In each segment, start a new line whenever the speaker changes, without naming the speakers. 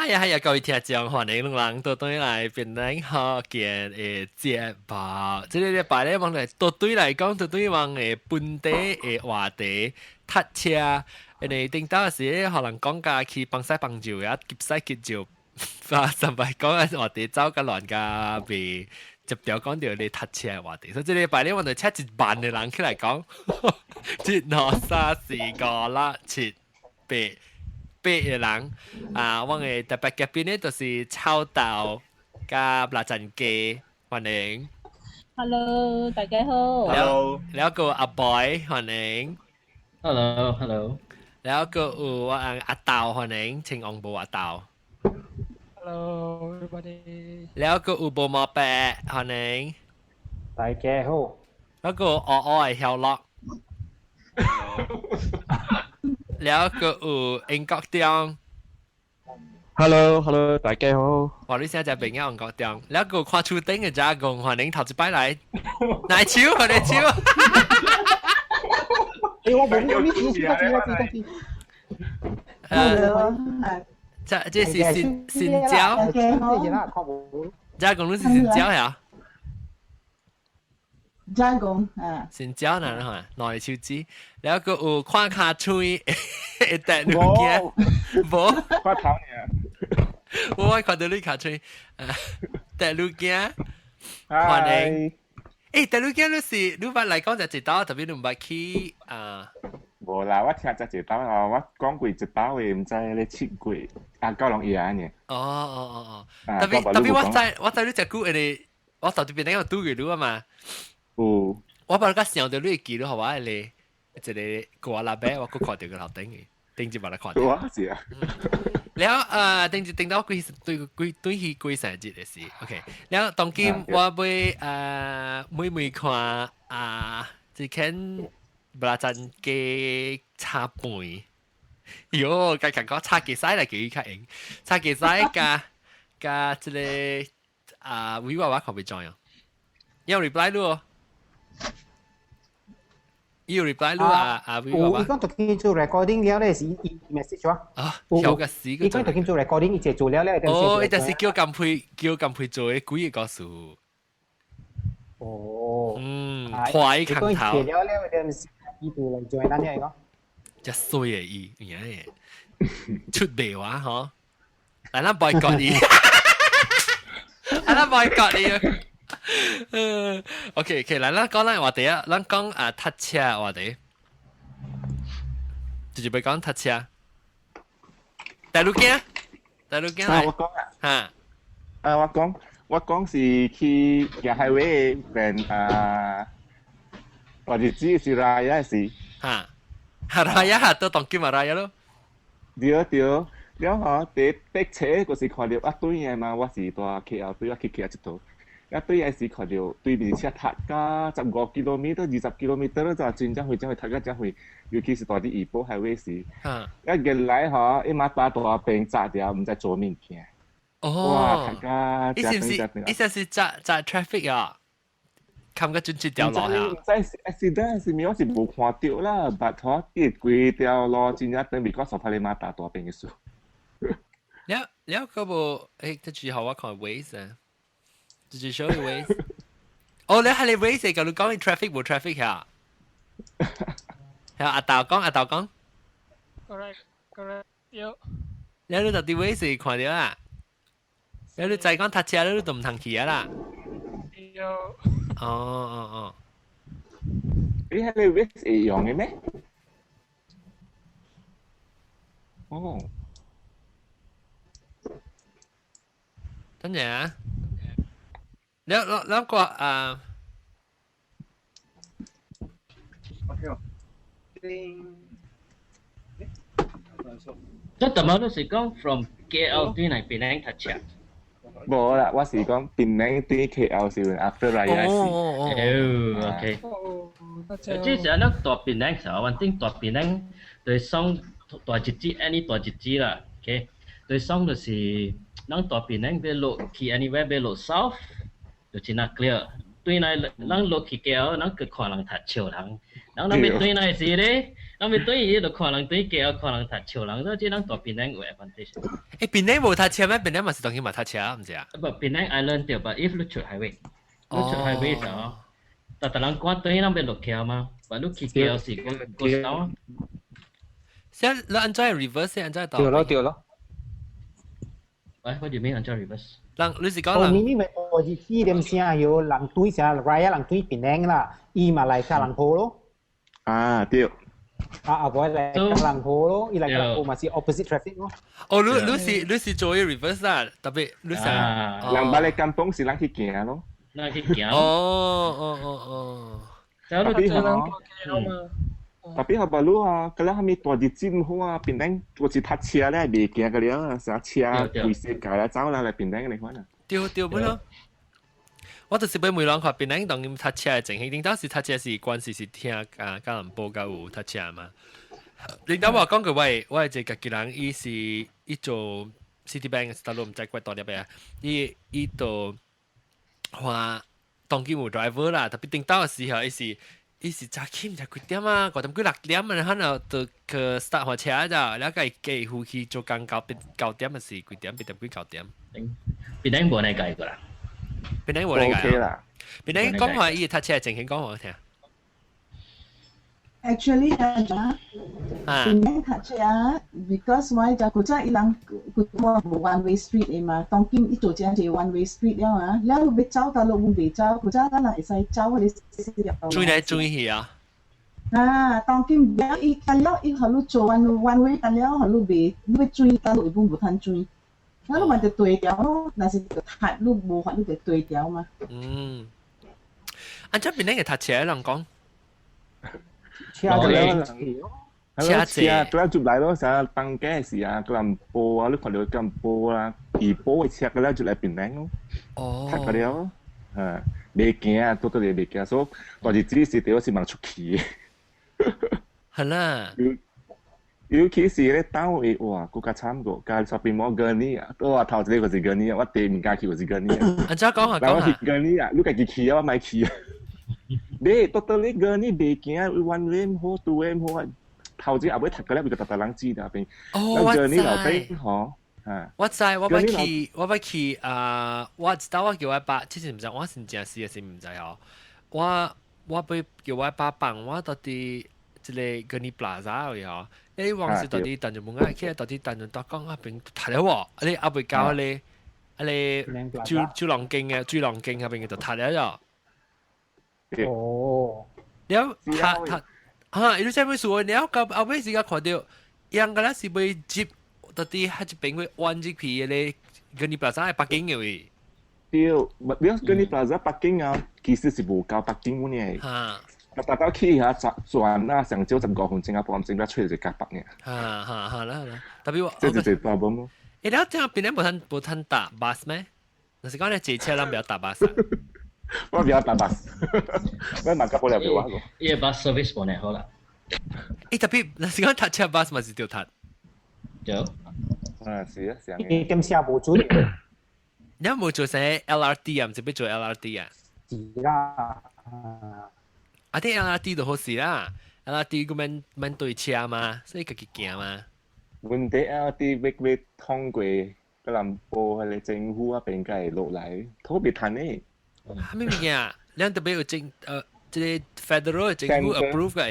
哎呀，係啊，各位聽眾，歡迎攏人倒轉來檳城福建的節目。這個禮拜咧，往來倒轉來講，倒轉往的本地的話題，塞車。因為頂到時咧，予人講甲去幫西幫手啊，急西急就，啊，上擺講啊話題走甲亂甲袂接條講著咧塞車的話題。所以這禮拜咧，我就請一萬個人起來講，一、兩、三、四、五、六、七、八。八個人啊！我的特別嘉賓呢，就是臭豆佮臘層雞，歡迎。
Hello，大家好。
Hello。了閣阿 boy，歡迎。
Hello，Hello。
了閣有我阿豆，歡迎，青紅布阿豆。
Hello，everybody。
了閣有無毛伯，歡迎。
大家好。
了閣有烏烏的曉樂。了閣有英國中。
Hello，Hello，大家好。
哇！你現在朋友英國中，了閣有看厝頂的遮公，歡迎頭一擺來。奶手，歡迎手。
欸，我冇你知知知知知。
這是新新椒。遮公你是新椒呀？
遮公，啊。
新椒哪哈？兩個手指，了閣有看跤喙會帶女囝，無？
看頭爾。
我看到你跤喙，帶女囝，歡迎。欸，帶女囝你是你捌來講就一道，特別你毋捌去啊？
無啦，我聽才一道哦，我講過一道的，毋知咧7月啊，九龍伊安爾。
哦哦哦哦，特別特別我知你隻久，因為我到這邊那個拄過你啊嘛。
有。
我把個想到你會記得，予我一個歌喇叭，我閣看著個頭頂的，頂一把來看著。
我是啊。
了頂一頂到幾對幾對去幾生日的事，OK。了當今我欲每每看啊，這間布拉陣雞炒飯，喲，共講炒雞屎來叫伊較用，炒雞屎佮佮這個啊，維娃娃看袂怎樣？有 reply 你哦。有 reply 你啊啊！
有，伊講特去做 recording 了咧，是伊 message 我。
啊，有個死
個。伊講特去做 recording，伊就做了咧。
哦，伊就是叫甘佩，叫甘佩做的幾個故事。
哦。
嗯，快空頭。
做了咧，就是伊就來做咱遐個。
真衰的伊，有影出賣我吼，來咱 boycott 伊，啊，咱 boycott 伊。嗯，OK OK，來，咱講咱話題啊，咱講啊，塞車話題，就是欲講塞車。大陸囝，大陸囝
啊，我講啊，
哈，
啊，我講是去行 highway 邊啊，我日子是 Raya 是，
哈，哈 Raya 都當今嘛 Raya 咯。
對對，了吼，佇逼車嗰時看著啊對的嘛，我是蹛 KL 對我去 KL 佚佗。啊對的時看著對面車塞甲15 kilometer、20 kilometer 就真正遠真遠塞甲真遠，尤其是蹛佇怡保 highway 時。啊原來吼，伊馬大大邊紮掉，毋知做物件。
哦。
哇，塞甲
伊是毋是？伊是是紮紮 traffic 啊？冚個準這條路啊？
毋知是 accident 是物，我是無看著啦。但吼，伊規條路真正等於講說拍你馬大大邊嘅事。
了了個無？欸，這句予我看 Waze 啊。Did you show you Waze？哦，你係你 Waze 個，你講 traffic 無 traffic 啊？係阿豆講，阿豆講。
Correct, correct，對。
你你到佇 Waze 看著啊？你你再講塞車，你都毋通去啊啦。
對。
哦哦哦。
你係你 Waze 會用的咩？哦。
等陣啊。了了了個啊。
OK。
這怎麼你是講 from KL 對來檳城塞車？
無啦，我是講檳城對 KL 是 after Raya 時。
哦，OK。這是按怎蹛檳城時候，反正蹛檳城對爽大日子，按呢大日子啦，OK。對爽就是咱蹛檳城欲落去 anywhere 欲落 south 就真仔 clear。對來咱落去 KL，咱閣看人塞笑人。人咱欲轉來時咧，人咪對伊就看人對家，看人讀笑人，所以這人蹛檳城有 advantage。
欸，檳城無塞車咩？檳城嘛是當然嘛塞車，毋是啊？
不，檳城 island 對，but if 你出 highway，你出 highway 時候，逐逐人趕對人欲落橋嘛，but 你去橋是過過手啊。
現你按怎 reverse 按怎
對咯對咯。
喂，what do you mean 按怎 reverse？
人你是講人？
我明明我是4點聲有人對啥 Raya 人對檳城啦，伊嘛來吉隆坡咯。
啊對。
啊啊，我來吉隆坡咯，伊來吉隆坡嘛是 opposite traffic 咯。
哦，你是做 reverse 啦，特別你是。
人捌咧 kampung 是人去行咯。
人去行。
哦哦哦哦。
特別吼，特別係白路啊，嗰兩係咪大日子唔好啊？檳城我是塞車咧，未行個了啊，成車規世界來走啦，來檳城嚟看啊。
對對不咯？我就是欲問人看檳城當今塞車的情形，頂當時塞車是關係是聽啊，吉隆坡佮有塞車嘛？頂當我講過，我一個家己人，伊是伊做 Citibank，大陸毋知怪大粒嘅，伊伊就話當今有 driver 啦，特別頂當的時候，伊是。伊是早起毋知幾點啊，五點幾六點啊，可能就去 start 火車咋，了個計夫去做工9點還是幾點？8點幾9點？
檳城無呢計過啦，
檳城無呢計
啦。
檳城講話伊塞車情形講我聽。
Actually 啊，檳城塞車啊，because 我就古早伊人古早無 one way street 的嘛，當今伊做這個 one way street 了啊，了欲走到路袂走，古早咱人會使走彼個
轉來轉去啊！
啊，當今了伊了伊予你做 one way，了予你袂，你欲轉到路伊本無通轉，那你嘛就對調咯，若是就塞你無法你就對調嘛。
嗯，啊，這邊那個塞車人講。
車濟，
車
濟，對啊，就來咯，成當家時啊，吉隆坡啊，你看到吉隆坡啊，怡保的車個了就來檳城咯，
哦，
塞個了，啊，袂驚啊，多多袂驚，所以大日子是對我是蠻出去的。
係啦，
尤其是咧單位，哇，閣較慘過，加 shopping mall Gurney 啊，哇，頭一個就是 Gurney 啊，我第二家去就是 Gurney 啊。
按怎講啊？
講啊。去 Gurney 啊，你家己去啊，我莫去啊。你多多你 Gurney 袂驚，one way 唔好，two way 唔好啊。頭前後尾讀個咧，比較逐逐人知那邊。
哦，我知。
Gurney 樓頂吼，啊。
我知，我捌去，我捌去啊！我知道我叫我爸，其實毋知我是真實還是毋知哦。我欲叫我爸放我到佇這個 Gurney Plaza 位吼，你往時到佇淡江門仔去，到佇淡江大港那邊塞了喎，啊你猶未到彼個，啊個九九龍徑的水龍徑那邊就塞了咗。
哦，
了塞塞啊！伊你啥物事？了到後尾時間看到，人敢若是欲接到佇彼一邊欲彎入去彼個 Gurney Plaza 的 parking 的位。
對，你 Gurney Plaza parking 啊，其實是無夠 parking 呢。
哈。
大家去下轉啊，上少15分鐘啊，半鐘才出一個北呢。
哈哈哈啦啦，特別我。
這就是大問咯。
欸，了這樣檳城無通搭 bus 咩？若是講你坐車，咱不要搭 bus。
我不要搭 bus，我馬甲不了俾我個。
伊個 bus service 無呢好啦。
欸，特別若是講搭車 bus 嘛是著塞。
對。
啊，是啊，是啊。
伊點車無準。
你有無做啥 LRT 啊？毋是欲做 LRT 啊？
是啦。
啊，啲 LRT 就好勢啦，LRT 閣免免對車嘛，所以家己行嘛。
問題 LRT 欲欲通過吉隆坡彼個政府啊邊界落來，特別趁呢。
啥物物件？咱特別有政這個 federal 政府 approve 嘅。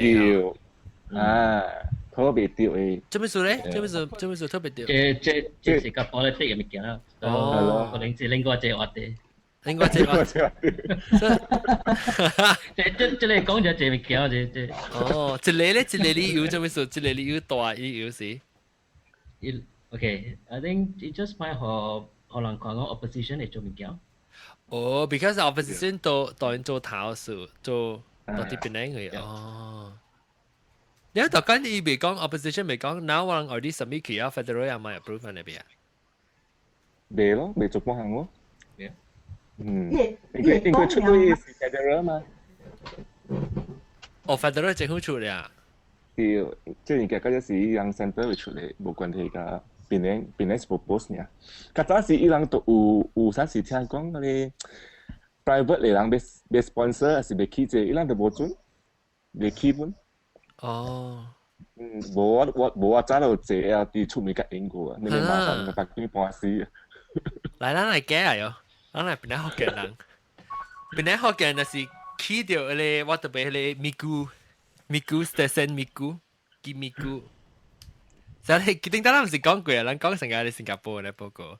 對，啊，特別對的。
做咩事咧？做咩事？做咩事特別對？
這這這是較 politic 的物件啦。哦，可能是另外一個話題。
另外一個話題。
這這這個講就這物件，這這。
哦，一個咧，一個理由做咩事？一個理由大理由是。
伊 OK，I think it just 歹予予人看講 opposition 會做物件。
哦，because opposition 都當然做頭數，做到佇檳城去。哦。你頭先伊未講 opposition 未講，now 我人 already submit 去啊，federal 也咪 approve 翻那邊啊？
未咯，未做半項咯。嗯，應該出到是 federal 嘛？
哦，federal 政府出嚟啊？
對，即係嗰陣時伊人 center 會出嚟，無關係㗎。檳城檳城是 propose 爾。較早時伊人都有有啥時聽講嗰啲 private 的人欲欲 sponsor 還是欲起這個，伊人都無准，袂起本。
哦。
無我我無我早就坐啊，佇出面較英國啊，你咪麻煩個北京半死。
來咱來講啊喲，咱來檳城福建人，檳城福建就是去到彼個我特別彼個咪咕咪咕 station 咪咕金咪咕。就係頂當咱毋是講過啊，咱講成個喺新加坡咧報告。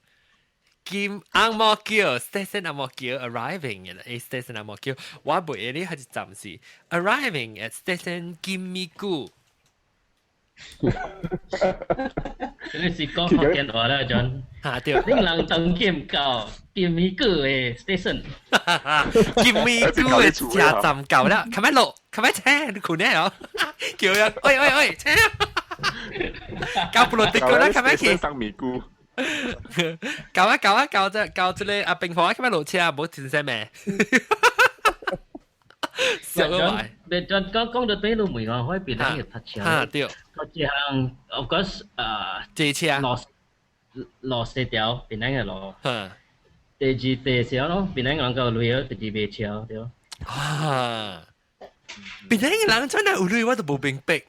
金紅毛橋 station 紅毛橋 arriving at a station 紅毛橋，我袂記得係一站是 arriving at station 金咪咕。
你是講福建話啦，John。
嚇對。
你人當劍到金咪咕的 station。
金咪咕的車站到了，較快落，較快車，你困咧哦？叫人，喂喂喂，車！到布羅迪哥啦，較快去。
生咪咕。
到啊到啊到這到這個阿冰華，較快落車，無停車咩？笑到埋。
別講講到底都唔講，可以變得越塞車。
嚇對。
個這項，of course，啊，
坐車。
路路四條，檳城的路。第二第四咯，檳城人夠累咯，第二買車對。
啊！檳城人真係有鐳，我都無明白。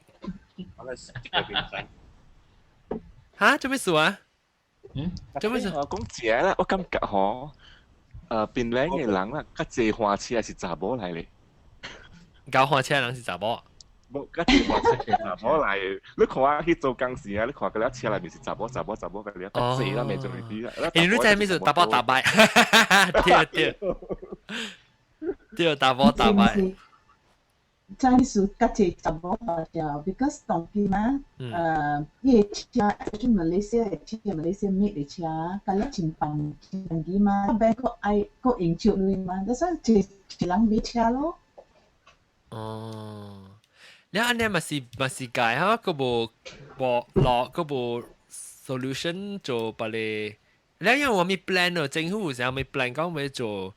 嚇？做咩事啊？
嗯？
做咩事？
我講正啦，我感覺嗬，檳城的人啦，較濟歡車是查某來咧。
搞歡車人是查某？
無，較濟歡車是查某來。你看我去做工時啊，你看嗰啲車內面是查某、查某、查某，嗰啲較濟啦，未做啲啦。
欸，你知咩做打波打敗？對對對，打波打敗。
真是較濟查某就，because 當今啊，伊的車，就是馬來西亞的車，馬來西亞 made 的車，甲了真便真便宜嘛，免閣愛閣用少鐳嘛，所以一一人買車咯。
哦，你按呢嘛是嘛是解哈，閣無無落，閣無 solution 做別個。你因為我咪 plan 咯，政府有時候咪 plan 講欲做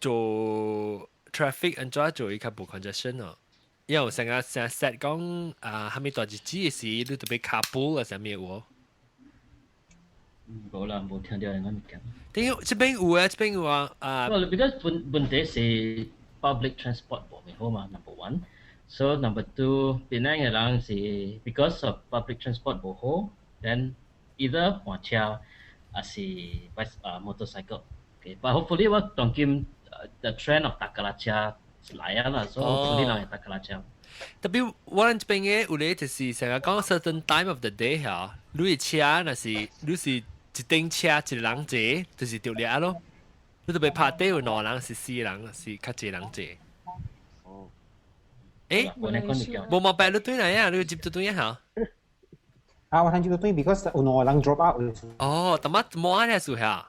做 traffic 按怎做伊較無 congestion 咯。因為成日成日 set 講啊，蝦米大日子的時，你特別 carpool 啊，啥物有？
無啦，無聽到人講物件。
點解這邊有啊？這邊有啊？啊。
Well, because 問題是 public transport 無咪好嘛，number one。So number two，檳城的人是 because of public transport 無好，then either 換車，還是 bike 啊 motorcycle。Okay, but hopefully 我當今 the trend of 踏腳踏車來啊啦，所以 hopefully 人會踏腳踏車。
特別我咱這邊的有咧就是成日講 certain time of the day 嚇，你的車若是你是一頂車一個人坐，就是著掠咯。你特別拍底有兩人是四人，是較濟人坐。
哦。
欸，無毛病你對來啊？你接到對啊？
啊，我聽到對，because 有兩個人 drop out。
哦，但乜冇啊？數下。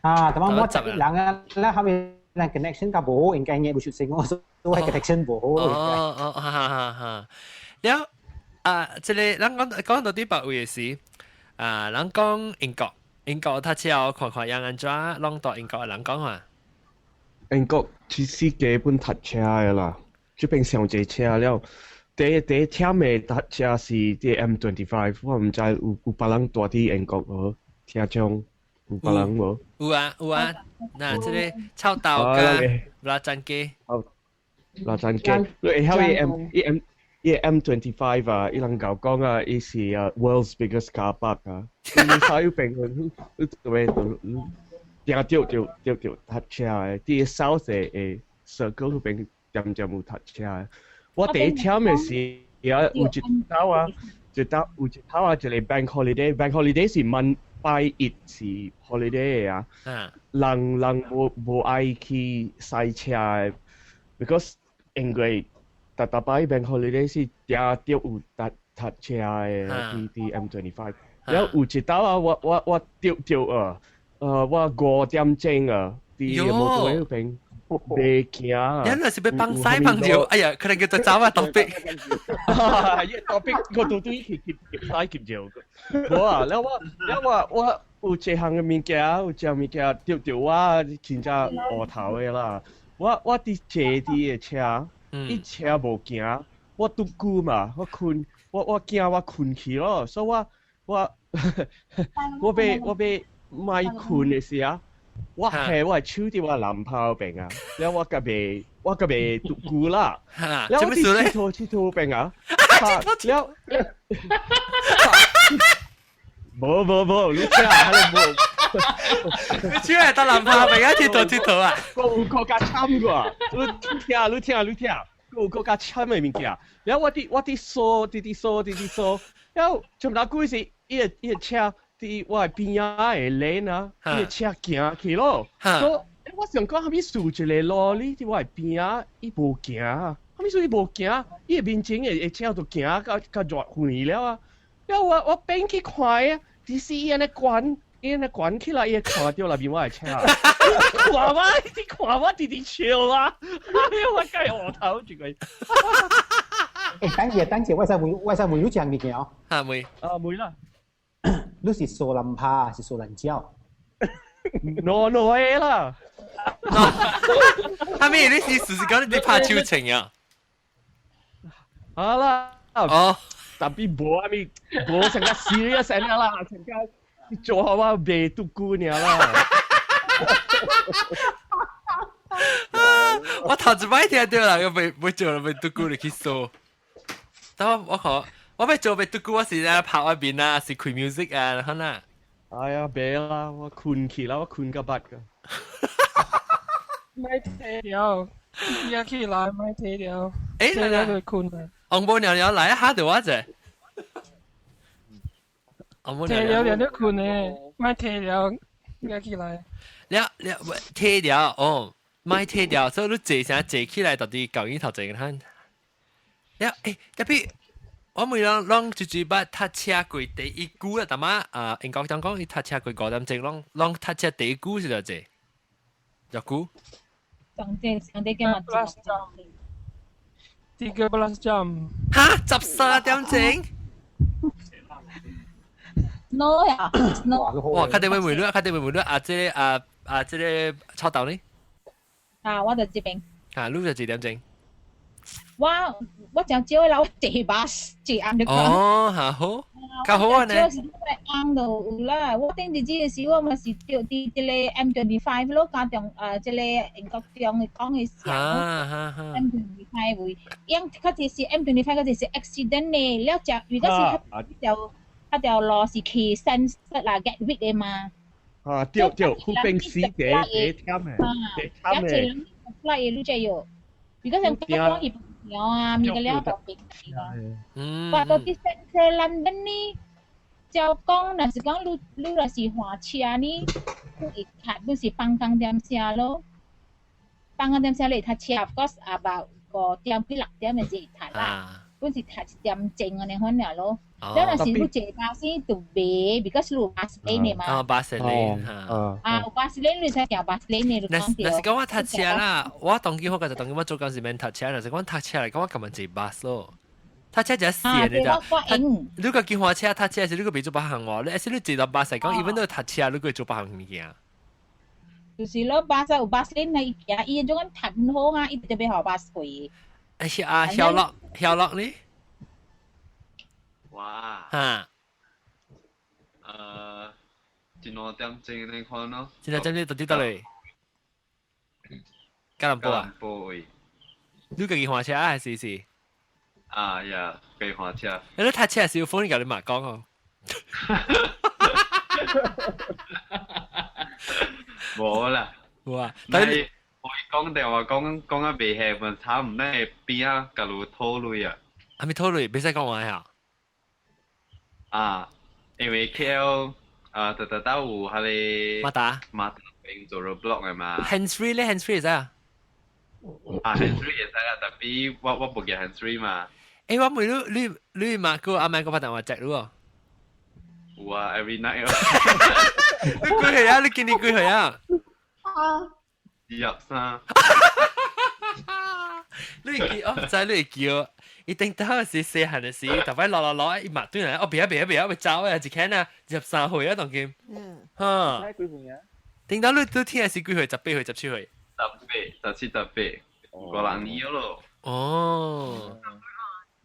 啊，但乜冇十人啊？咧後面咱 connection 較無好，應該嘢無出聲，我所以 connection 無好。
哦哦，哈哈哈！了啊，這個咱講講到啲別位的時，啊，咱講英國，英國讀冊看看樣按怎，攏到英國的人講話。
英國其實基本塞車的啦，這邊上濟車了。第第忝的塞車是佇 M25，我毋知有有別人住佇英國無？聽講有別人無？
有啊有啊，那這個臭豆佮拉詹街。
拉詹街，你會曉伊 M 伊 M 伊 M25 啊？伊人𠢕講啊，伊是啊 world's biggest car park 啊。你使有病你對定著著著著塞車的，佇 south 的的 circle 彼邊漸漸有塞車的。我第一忝的是啊，有一晝啊，一晝有一晝啊，一個 bank holiday，bank holiday 是晚拜一是 holiday 的啊。人人無無愛去駛車的，because 因為逐逐擺 bank holiday 是定著有塞塞車的，佇佇 M25。然後有一晝啊，我我我著著啊，我5點鐘啊，佇摩托彼邊。袂行啊！
你若是欲放屎放尿，哎呀，可能叫做走啊 topic。
伊 topic 我拄對去去去屎去尿。無啊，了我了我我有一項的物件，有一項物件著著我真正烏頭的啦。我我佇坐佇的車，伊車無行，我拄久嘛，我睏，我我驚我睏去咯，所以我我我欲我欲莫睏的時啊。我係我係手佇我男朋友邊啊，了我閣袂我閣袂獨久啦，了我佇𨑨迌𨑨迌邊啊，了，無無無，你聽啊，你無。
你出來到南拍咪啊？鐵頭鐵頭啊！
我有個較慘過，你聽你聽你聽，我有個較慘的物件。然後我佇掃，佇佇掃，佇佇掃，然後從那久是伊個車佇我的邊仔的 lane 啊，伊個車行去咯。所以我想講，啥物事一個路你佇我的邊仔，伊無行，啥物事伊無行，伊的面前的車就行到到熱遠了啊。然後我變去看啊，只是伊按呢關。伊按呢關起來，伊會看著內面我的車。看我，你看我直直笑啊！我該烏頭一個。
欸，等下等下，我使問，我使問你一項物件哦。
嚇問？
啊問啦。
你是蘇南拍還是蘇南蕉
？No no 的啦。
哈咪，你是事實講你拍手情啊？
好啦。
哦。
tapi 無啥物，無成個 serious 按呢啦，成個做好我袂拄久爾啦。
我頭一擺聽到人個袂做袂拄久就去掃。但我我看我欲做袂拄久，我是咧拍外面啊，是開 music 啊，然後啦。
哎呀，袂啦，我睏去啦，我睏到捌個。
莫提了，伊起來莫提了。
欸，
提了就睏啦。
紅毛娘娘來嚇到我者。
提了就睏的，莫提了，伊起來。
了了，提了哦，莫提了，所以你坐啥坐起來，到底舊年頭前看。了，欸，特別我每人攏一一捌讀冊過第一句啦，淡仔啊，英國講講伊讀冊過5點鐘，攏攏讀冊第一句是偌濟？偌久？
上帝上帝叫嘛？
13 jam。
哈，13點鐘？
No 呀，no。
哇，較電話問你，較電話問你啊，這個啊啊，這個臭豆呢？
啊，我就這邊。
啊，你就幾點鐘？
我我真少啦，我坐巴士坐暗就講。
哦，嚇好，較好啊呢。
少是暗就有啦。我頂日子的時，我嘛是著佇這個 M25 咯，加中啊，這個英國中的講的時候。M25 位，因較濟是 M25，較濟是 accident 呢。了食，如果是較條較條路是去 Stansted 啦，Gatwick 的嘛。
啊，對對，好平時第第忝的，第忝的。
了一人 flight 你知喲。如果像講伊朋友啊，物個了特別
嗯。
我到佇 Central London 呢，照講，若是講你你若是換車呢，你會較本是放工點車咯。放工點車你會塞車，of course about 5點幾6點的就會塞啦。本是塞1點鐘按呢款爾咯。了若是你坐巴士就袂，because 你有 bus lane 的嘛。
啊，bus lane
啊，有 bus lane 你才行 bus lane 的，你講對。
若是講我讀冊啦，我當今好個就當今我做工是免讀冊，若是講讀冊來講，我根本坐 bus 咯。讀冊就線的咋？你個見火車讀冊是你個袂做別項喎，你是你坐到巴士講，even 都讀車，你個做別項物件。
就是咯，巴士有 bus lane 來行，伊種咁讀好啊，伊特別好巴士過。
哎啊，曉樂曉樂呢？
哇！
哈！
一兩點鐘你看咯。
一兩點鐘到底倒來？吉隆坡啊？
吉隆坡位。
你家己換車還是是？
啊呀，家己換車。
你讀車時有風，你共你媽講哦。
無啦。
無啊。
但是我講電話講講啊袂下，問差唔那邊啊，共你討論啊。
還沒討論，袂使講話啊。
啊，因為 KL 啊，特特都有彼個
馬達
馬達用做 roadblock 的嘛。
Hands free 咧，hands free 會使啊？
啊，hands free 會使啦，tapi 我我無記 hands free 嘛。
欸，我問你，你你媽閣阿媽閣拍電話接你哦？
有啊，every night 哦。
你幾歲啊？你今年幾歲啊？
23。
你會記哦？知你會記哦？伊頂頭時細漢的時，逐擺落落落，伊嘛對來，哦，別啊別啊別啊，欲走啊，一看啊，23歲啊，當今。
嗯。
哈。
幾歲啊？
頂頭你拄聽的是幾歲？18歲、17歲？
18、17、18，5、6年咯。
哦。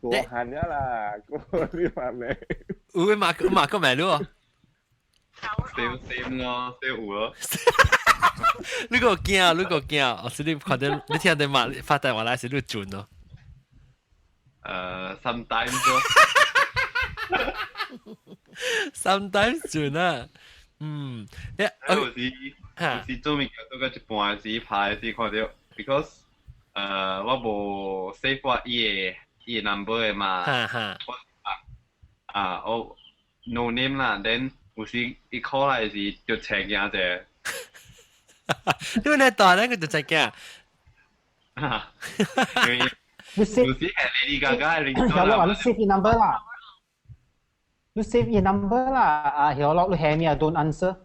過閒了啦，過你話咩？
有的嘛嘛閣買你哦。
Same same 咯，same 有咯。
你閣驚，你閣驚，哦，是你看到你聽到媽發電話來是你準咯。
Sometimes 咯。
Sometimes 準啊，嗯，你
有時做物件做到一半時拍時看到，because 我無 save 我伊個 number 的嘛，我啊我 no name 啦，then 有時伊 call 來時就請驚者。
你呢大咧個就請驚。
因為有時係你家家係
有啦，你 save number 啦。你 save 伊 number 啦，啊，曉落你下面 don't answer。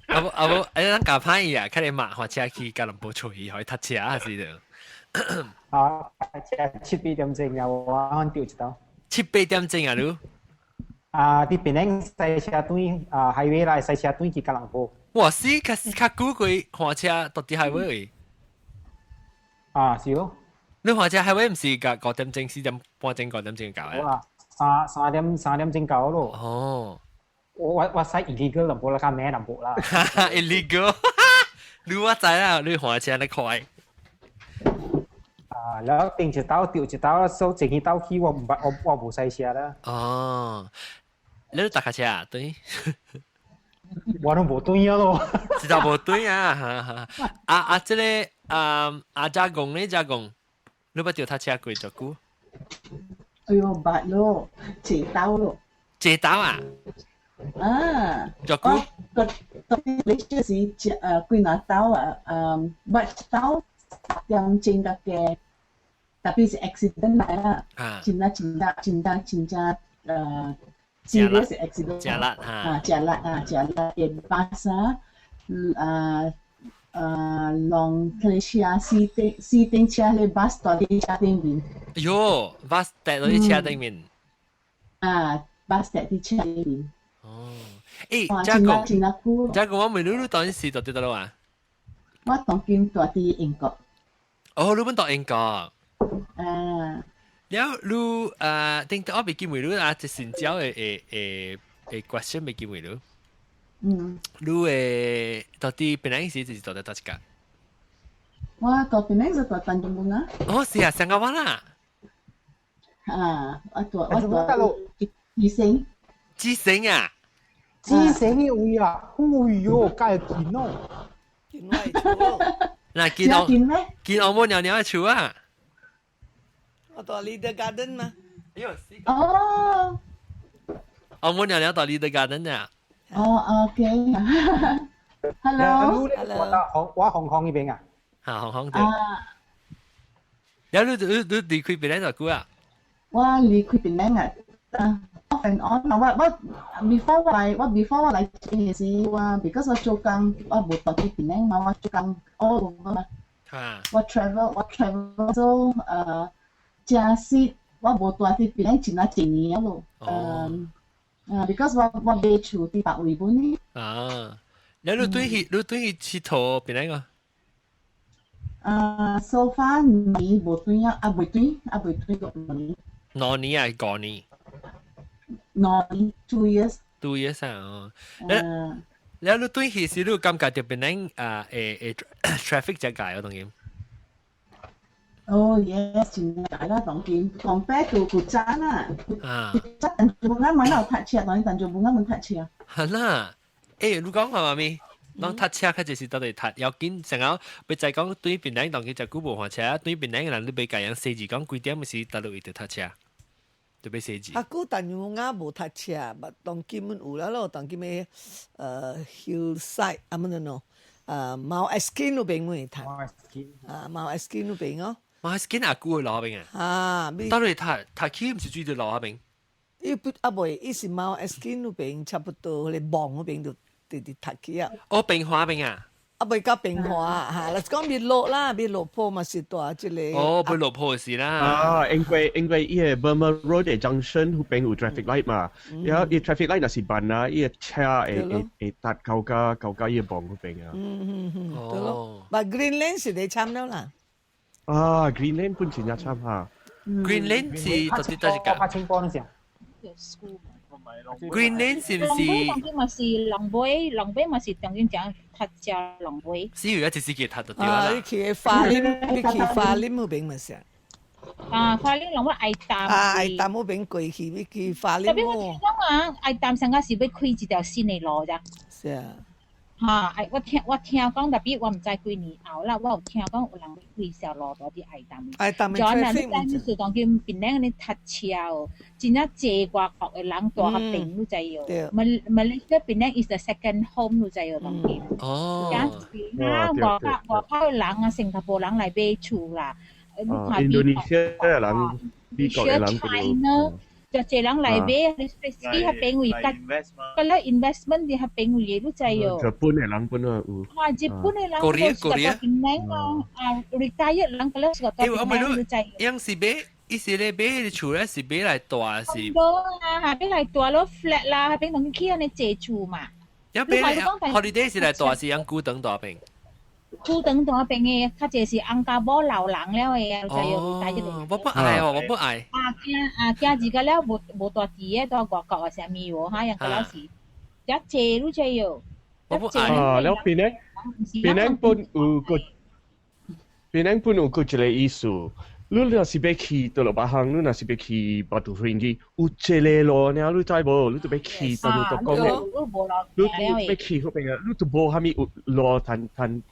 啊無啊無，哎，咱夾歹伊啊，較你馬換車去吉隆坡揣伊，予伊塞車啊是的。
啊，車7、8點鐘啊，我按掉一道。
7、8點鐘啊，你？
啊，佇檳城駛車轉啊，highway 來駛車轉去吉隆坡。
哇，死較較久過換車到佇 highway。
啊，是咯。
你換車 highway 毋是甲5點鐘、4點半鐘、5點鐘到的？
好啦，三點鐘到咯。
哦。
我駛 illegal 淡薄啦，較慢淡薄啦。
illegal，你我知啦，你換車你快。
啊，然後頂一道掉一道，所以前道去我毋捌，我無駛車啦。
哦，你都搭卡車啊？對。
我都無對啊咯。
知道無對啊？啊啊，這個啊阿家公呢？家公，你捌著踏車過多久？
哎喲，捌咯，坐刀咯。
坐刀啊？
啊！
多久？
個你就是幾若刀啊？嗯，捌刀點鐘個嘅，特別是 accident 來啦，真啊真大真大真正serious accident。
食力嚇。
啊，食力啊，食力嘅巴士啊啊，浪佢車四頂四頂車咧，bus 蹛佇車頂面。
哎喲，bus 蹛落去車頂面。
啊，bus 蹛佇車頂面。
哦，欸，嘉公，嘉公，我問你，你當時佇佗落啊？
我當今住佇英國。
哦，你本佇英國。
啊。
了，你啊，頂我未記問你啊，一新招的 question 未記問你。你的到底檳城時就是佇佗一間？
我佇檳城是佇丹絨布額。
哦，是啊，上個灣啦。
啊，我佇醫生。
醫生啊？
醫生的位啊，哎喲，介近哦。
近我的厝。
嗱，見我見我母娘娘的厝啊！
我佇 Little Garden 嘛。
哦。
我母娘娘佇 Little Garden 啊。
哦，OK。Hello。
我香港呢邊啊。
嚇，香港對。有你離開檳城多久啊？
我離開檳城啊，off and on 我 before 我來我 before 我來這時我 because 我做工我無佇佇檳城嘛，我做工 all over 嘛。我 travel 做正式我無佇佇檳城真啊一年咯。啊，because 我買厝佇別位本呢。
啊，你對去𨑨迌檳城個？
啊，so far 年無轉啊，啊未轉，啊未轉過年。
2年啊，5年？2
年，2 years。
2 years 啊，哦。你對去時你感覺到檳城啊，會 traffic 只解啊，當然。
哦，yes，真解啦，當今 compare to 古早啦。
啊。
古早丹絨布額蠻有塞車，當然丹絨布額蠻塞車。
係啦，欸，你講看媽咪，攏塞車較濟是佗佗塞，要緊成日欲再講對檳城當今遮久無換車，對檳城的人你欲共人說字講幾點時佗落位著塞車，就欲說字。
啊，古丹絨布額無塞車，but 當今有啦咯，當今的hillside 啊，乜喏，Mount Erskine 嗰邊會塞。啊，Mount Erskine 嗰邊哦。
Mount Erskine 阿久的路邊啊。
啊，
佗落塞塞去毋是水佇路邊。
伊不啊袂，伊是 Mount Erskine 嗰邊，差不多彼個望嗰邊就直直塞去啊。
哦，平華邊啊。
啊，未到平華嚇，若是講欲落啦，欲落坡嘛是蹛這個。
哦，欲落坡是啦。
啊，因為伊個 Burma Road 的 junction 彼邊有 traffic light 嘛，然後伊 traffic light 若是慢啊，伊個車會達到伊個網彼邊啊。
嗯嗯嗯，對咯。但 Green Lane 是佇慘了啦。
啊，Green Lane 本真正慘哈。
Green Lane 是佗佗一個。
拍清波嗰時。
Green Lane 是毋是？
當今嘛是龍尾，龍尾嘛是當今講塞車龍尾。
是有一時間塞就對啦。
啊，你去花林，你去花林嗰邊嘛是。
啊，花玲攏我愛淡。
啊，愛淡嗰邊過去，要去花玲。
特別我聽講啊，愛淡上個是欲開一條新的路咋。
是啊。
哈！我聽講，特別我毋知幾年後啦，我有聽講有人欲開條路佇愛淡。
愛淡的
就按呢，你知你是當今檳城呢塞車哦，真正濟外國的人蹛較平，你知哦。Malaysia 檳城 is the second home，你知哦，當今。
哦。
啊，外口的人啊，新加坡人來買厝啦。
印度尼西亞人、美國的人
China 就濟人來買，你去彼邊位，佮佮咧 investment 佇彼邊位，你知哦。
日本的人本啊有。
啊，日本的人
Korea Korea
檳城啊，啊，retire 人佮咧是個
欸，我問你，樣是買，伊是咧買彼厝咧，是買來蹛是？
無啊，買來蹛咯 flat 啦，彼邊當起按呢借厝嘛。
樣買 holiday 是來蹛是樣古董蹛邊？
古董蹛邊的，較濟是翁家某老人了的，就有大一
個。我不愛哦，我不愛。
啊，囝啊囝自個了無無蹛佇的，蹛外國啊啥物喎，哈，樣個老是，遮濟愈濟喲。
我不愛。
啊，了檳城，檳城本有個，檳城本有個一個意思。你若是欲去佗落別項，你若是欲去 Batu Ferringhi，有一個路爾，你知無？你著欲去佗落都講的，你欲去彼邊啊，你都無啥物有路通通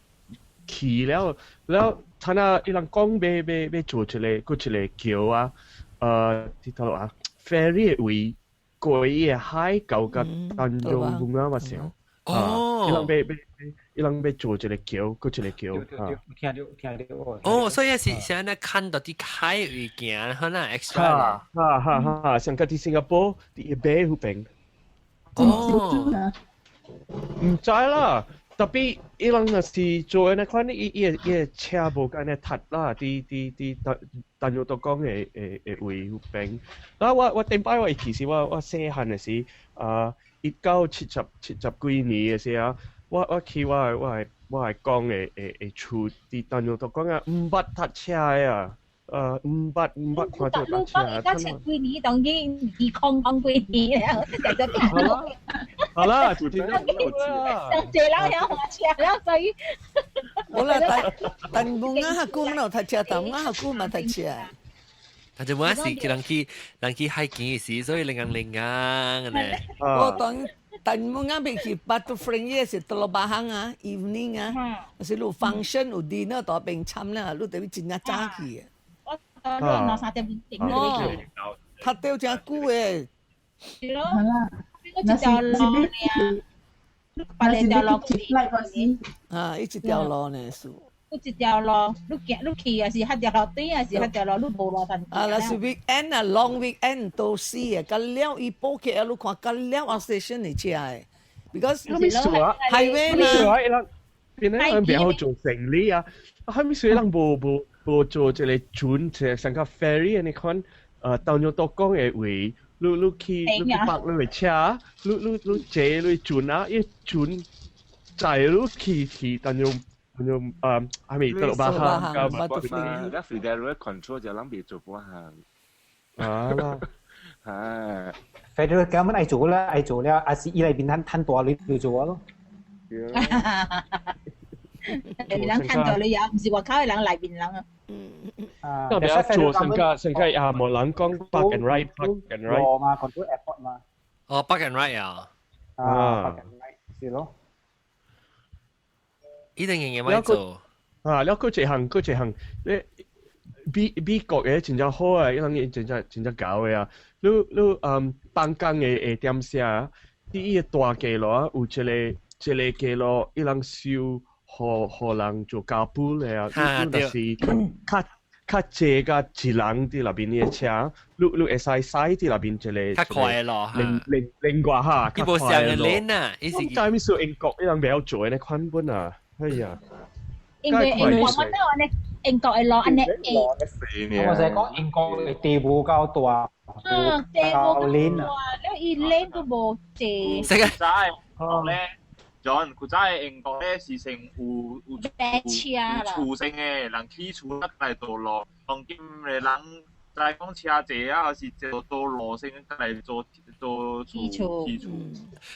去了，了，睇下伊人講欲欲欲做一個，閣一個橋啊，佇佗落啊，ferry 的位過伊的海到佮 Tanjung Bungah 嘛是。
哦，
伊人欲欲伊人欲做一個橋，閣一個橋。
啊，聽著聽著。
哦，所以是是按呢看到佇海位行，可能 extra。
哈哈哈！像佮佇新加坡佇 bay 彼邊。
哦。
毋知啦。特別伊人若是做按呢款，伊伊個伊個車無按呢塞啦，佇佇佇丹丹玉都講的的位彼邊。啊，我我頂擺我會記是我我細漢的時，啊，1970、70幾年的時啊，我我去我的我的我的公的的的厝佇丹玉都講啊，毋捌塞車的啊，毋捌毋捌看著塞車。
你講70幾年，當今2000幾年了，就就
好啦，好啦，就這樣。
上濟人曉駛車了，所以。
無啦，但但無亞較久嘛有塞車，但亞較久嘛塞車。
但就冇是人去人去海邊時，所以零零零啊，呢。
我當但無亞欲去 Batu Ferringhi 是 Teluk Bahang 啊，evening 啊，是你有 function 有 dinner 佇彼邊參啦，你得真正早去。
我你兩三點鐘
哦，塞著真久的。
是咯，我一條路爾，別一條路
啊，一條路呢是。
你一條路，你行你去也是彼條路，轉也是彼條路，你無路通。
啊，若是 weekend 啊，long weekend 都是啊，到了伊報起來，你看到了啊 station 的車的，because
啥物事啊
highway
嘛。伊人變咧人袂好做生理啊，啥物事人無無無做一個船，一個像個 ferry 按呢款，當中都講的位，你你去你去泊你的車，你你你坐你船啊，伊船載你去去當中。用誒係咪 Teluk Bahang 加
Batu Ferringhi？你 federal control 就諗別做半行。
啊啦，
係
federal government 愛做啦，愛做了，還是伊內邊趁趁大鐳就做咯。
內邊人趁大鐳也毋是外口的人，內邊人啊。
啊，
特別做成個成個啊，無人講 park and ride，park and ride
嘛，control airport 嘛。
哦，park and ride 啊。
啊，park and ride 是咯。
一定仍然咪做。
啊，了閣一項，閣一項，你美美國的真正好啊，伊人真正真正𠢕的啊。你你嗯，放工的下點聲，佇伊个大街路啊，有一個一個街路，伊人收予予人做 carpool 的啊。你你若是較較濟甲一人佇內面的車，你你會使駛佇內面一個
較快的路，
另另另外哈，
伊無雙个 lane 啊，伊是。
我知物事英國伊人袂曉做的款本啊。哎呀！
因為英國我都按呢，英國的路按呢
我就係講英國的地無夠大，
嗯，地無夠大，了伊 lane 都無濟。
這個
古早的咧，John，古早的英國咧是成有有
車啦，
厝性的，人起厝來道路，當今的人就係講車濟啊，還是做做路先嚟做做厝起厝。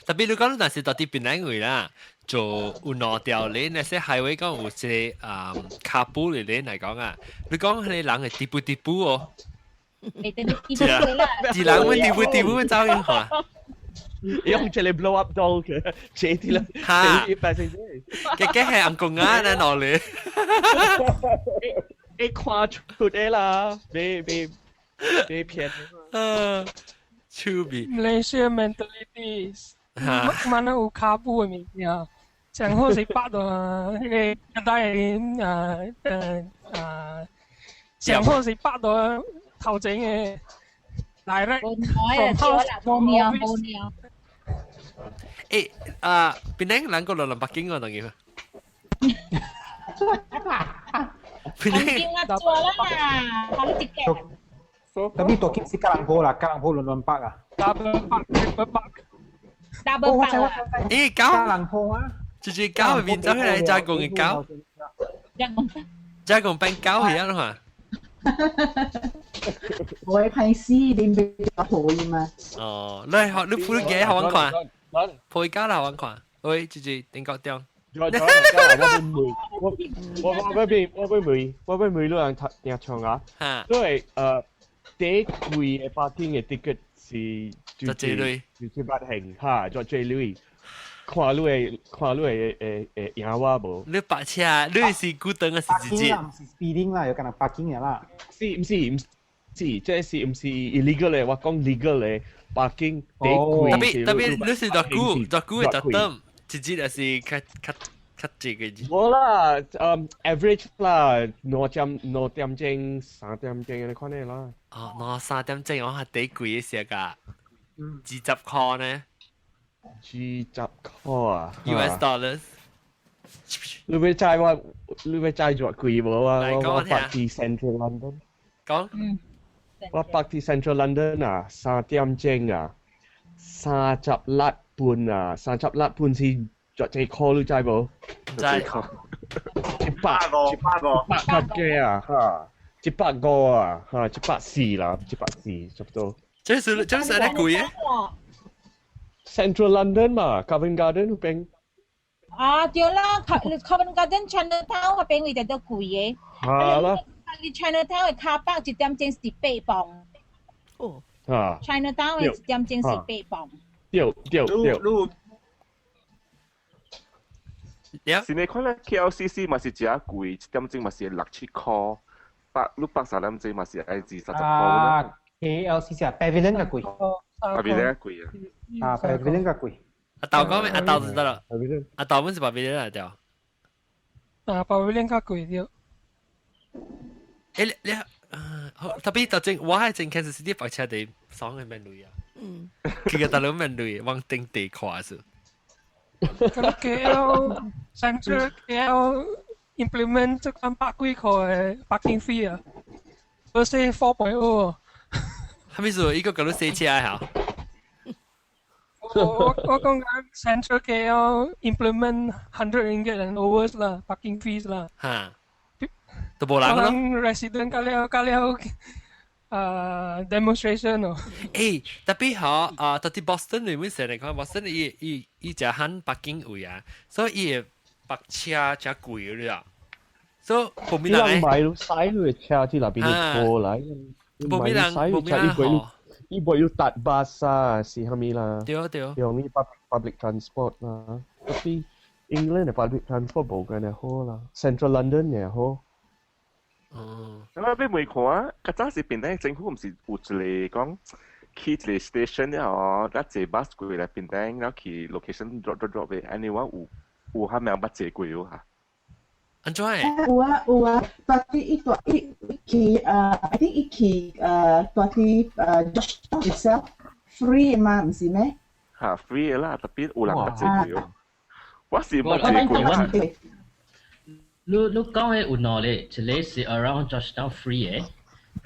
特別你講，若是到佇檳城位啦，做有兩條咧，那些 highway 講有一個啊 carpool 的咧來講啊，你講彼个人會滴步滴步哦，
會等你滴步啦，
一人會滴步滴步走去看。
用這個 blow up doll 嘅，這啲啦，
哈，
一百四十。
嘅嘅係紅公啊，那哪裡？
會看出的啦，別別別騙。
趣味。
Malaysia mentalities，mana 有 carpool 的物件，上好是百到彼个一代啊呃啊，上好是百到頭前的 direct from house to office。
欸啊，檳城人過來南北京我當然。
檳城啊，做啦，好你一個。
Tapi 大金是吉隆坡啦，吉隆坡輪輪北啊。
Double park, triple park。
Double park 啊。
欸，
吉隆坡啊。
就是狗面走起來加工的狗。
加工。
加工變狗去啊嘛。
我會睇死，你袂陪嘛？
哦，你學你普幾好玩看？陪家啦玩看，喂，就是頂個中。
我我我我我我問我問你人聽唱啊，因為第一貴的 parking 的 ticket 是
就這類，
就這百行哈，就這類，看你的看你的會會贏我無？
你白車，你是古董還是直接？
唔是 speeding 啦，有可能 parking 嘅啦。
是唔是唔是？這是唔是 illegal 的？我講 legal 的 parking 第一貴。
特別特別，你是多久？多久會就等？直接還是較較？較濟個字。
無啦，average 啦，2點2點鐘、3點鐘按呢款的啦。
哦，2、3點鐘我係底貴的時間，20塊呢？20
塊啊
？US dollars。
你欲知我，你欲知偌貴無啊？我泊佇 Central London。
講。
我泊佇 Central London 啊，3點鐘啊，36半啊，36半是。偌濟箍你知無？
知。
100
150
100幾啊，哈，150啊，哈，140啦，140差不多。
這是這是啥貴嘅
？Central London 嘛，Covent Garden 嗰邊。
啊，對啦，Covent Garden Chinatown 嗰邊位就都貴嘅。
係啦。
你 Chinatown 的 car park 1點鐘是8磅。
哦。
啊。
Chinatown 的1點鐘是8磅。
對對對。
是你看咧，KLCC 嘛是真貴，1點鐘嘛是6、7塊，百六百三點鐘嘛是愛20塊
啦。KLCC 啊，Pavilion 較貴。
Pavilion 較貴啊。
啊，Pavilion 較貴。
阿豆講咩？阿豆就得啦。阿豆本是 Pavilion 嚟掉。
啊，Pavilion 較貴啲。
欸，你啊，特別就正，我係正 Kansas City 泊車地爽係咩類啊？嗯。佢個大佬咩類？往頂地看是。
咁 KL Central KL implement 這款百幾塊的 parking fee 啊，不是 4.0。
係咪說一個搞到死車啊？
我我講緊 Central KL implement 100 ringgit and over 啦，parking fees 啦。
嚇，都無人咯。
resident 甲了甲了啊 demonstration 哦。
欸，特別好啊，到佇 Boston 裏面成日講 Boston 伊伊伊就喊 parking 位啊，所以伊的泊車真貴了。所以後面人
買使你的車去那邊拖來，
無邊人無邊人
伊無要搭巴士啊，是啥物啦？
對對。
用呢 public transport 啦，tapi England 的 public transport 無咁樣好啦，Central London 也好。
哦。
咁啊，欲問看，較早時檳城政府毋是有一個講去一個 station 了哦，咱坐 bus 過來檳城，然後去 location drop drop drop 的，按呢我有有蝦米捌坐過有哈？
按怎
有啊有啊，蹛佇伊蹛伊去啊，I think 伊去蹛佇Georgetown itself free 嘛，毋是咩？
哈，free 的啦，特別有人捌坐過。我是捌坐過。
你你講的有兩個，一個是 around Georgetown free 的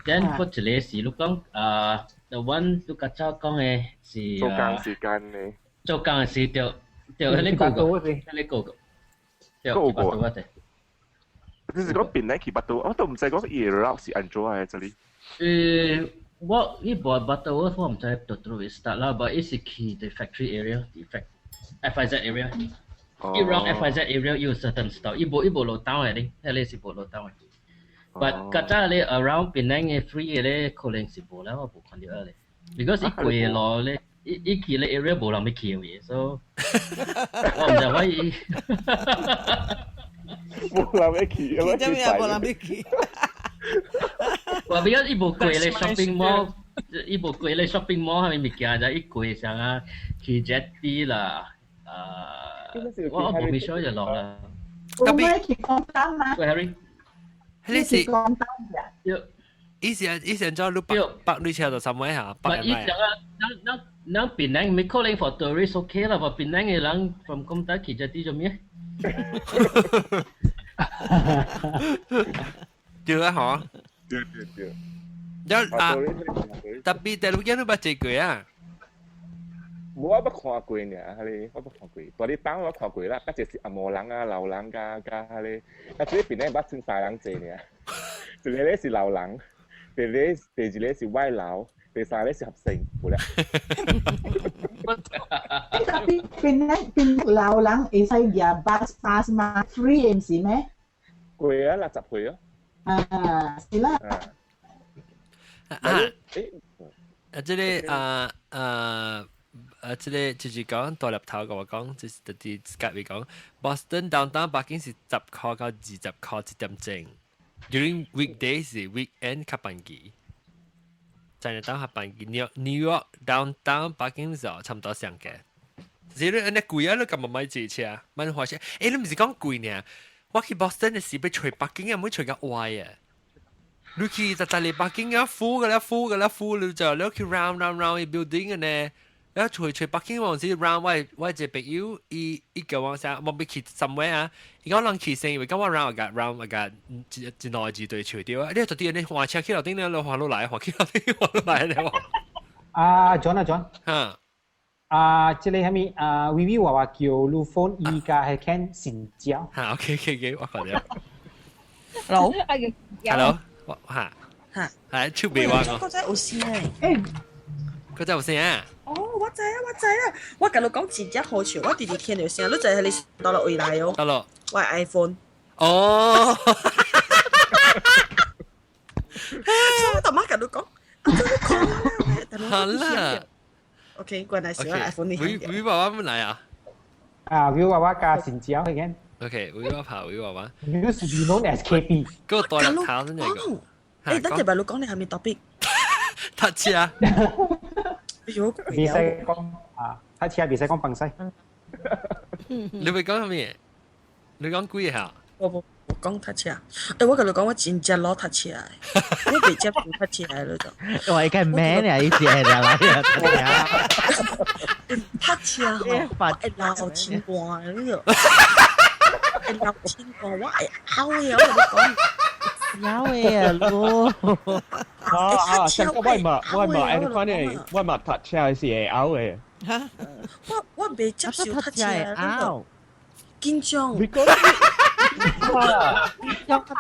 ，then 閣一個是你講啊，the one 你較早講的是
做工時間的。
做工的時對對，彼個個，彼個個，對，
個
個。
就是講檳城去巴都，我都毋知講伊的 route 是按怎的這裡。
我呢部 Butterworth 我唔知到到位 start 啦，but 伊是去 the factory area，the fact FIZ area。伊 around FIZ area 有 certain stop，伊無落 town 嘅咧，彼個是無落 town 嘅。But 較早咧 around 檳城嘅 free 嘅咧，可能是無啦，我無看到咧。Because 伊過嘅路咧，伊伊去咧 area 無人欲去嘅，所以我毋知我伊。
無人欲去，
去點樣無人欲去？
我比較伊無過咧 shopping mall，伊無過咧 shopping mall 啥物物件，就伊過啥啊去 jetty 啦，啊，我無咪 sure 就落啦。
我咪去講單嘛。
喂，Harry，
你是
講單
嘅。
伊是按照你北北女車就三位嚇，北
伊講啊，咱咱咱檳城咪可能 for tourist OK 啦，for 檳城嘅人 from 咁大去 jetty 做咩？
對啊，嗬。
對對對。
了啊，特別第六件你捌坐過啊？
無我捌看過爾，彼個我捌看過。大你班我看過啦，較濟是紅毛人啊、老人加加彼個，啊，這邊咧捌剩三人坐爾，一個咧是老人，第二個第二個是外勞，第三個是學生，無啦。
特別檳城檳老人會使舉 bus pass 嘛？free 毋是咩？
貴啊，60歲啊。
啊，是啦。
啊，啊，這個啊啊。啊，這個就是講大粒頭甲我講，就是特佇 Skype 講，Boston downtown parking 是10塊到20塊一點鐘，during weekdays 是 weekend 較便宜，在日當較便宜。New York downtown parking 就差不多相價。是你按呢貴啊，你幹嘛買坐車？買花車？欸，你毋是講貴呢？我去 Boston 的時欲揣 parking 啊，毋揣較歪啊。你去逐逐個 parking 啊，full 個啦，full 個啦，full 你就你去 round round round 個 building 個呢。啊，揣揣 parking 往時 round 我一個朋友，伊伊叫我啥，我欲去 somewhere 啊，伊講人去先，因為講我 round 個 round 個一一兩字對揣著啊，你到底你換車去樓頂咧，你換落來，換去樓頂換落來咧。
啊，John 啊 John，
嚇，
啊，這個啥物啊，微微話話叫你 phone 伊家係看成交。
嚇，OK OK OK，我看著。
Hello。
Hello，嚇
嚇，
係出邊話我。
嗰陣有聲
誒，
嗰陣有聲啊！
哦，我知啊，我知啊，我共你講真正好笑，我直直聽著聲，你知係你佗落位來哦？
佗落。
我 iPhone。
哦。
所以我頭媽共你講，
好啦。
OK，原來是我 iPhone 你。
維維娃娃乜來啊？
啊，維娃娃加成交係嘅。
OK，維娃跑維娃娃。
Used to be known as KP。
嗰個大粒頭真係個。
誒，等陣咪你講你係咪 topic？
讀冊。
袂使講啊，讀冊袂使講放西。
你會講咩？你講幾下？
我無我講讀冊。誒，我共你講，我真正老讀冊的，我袂接受讀冊的你就。
我應該咩呢？意思係嚟啊？
讀冊吼，我會流清汗的，你就。會流清汗，我會嘔的，我共你講。
有嘅啊，咯。
啊啊！上個我嘛我嘛，按呢款的，我嘛讀冊是會嘔的。
我我袂接受讀冊會嘔。緊張。
你講。
有貴。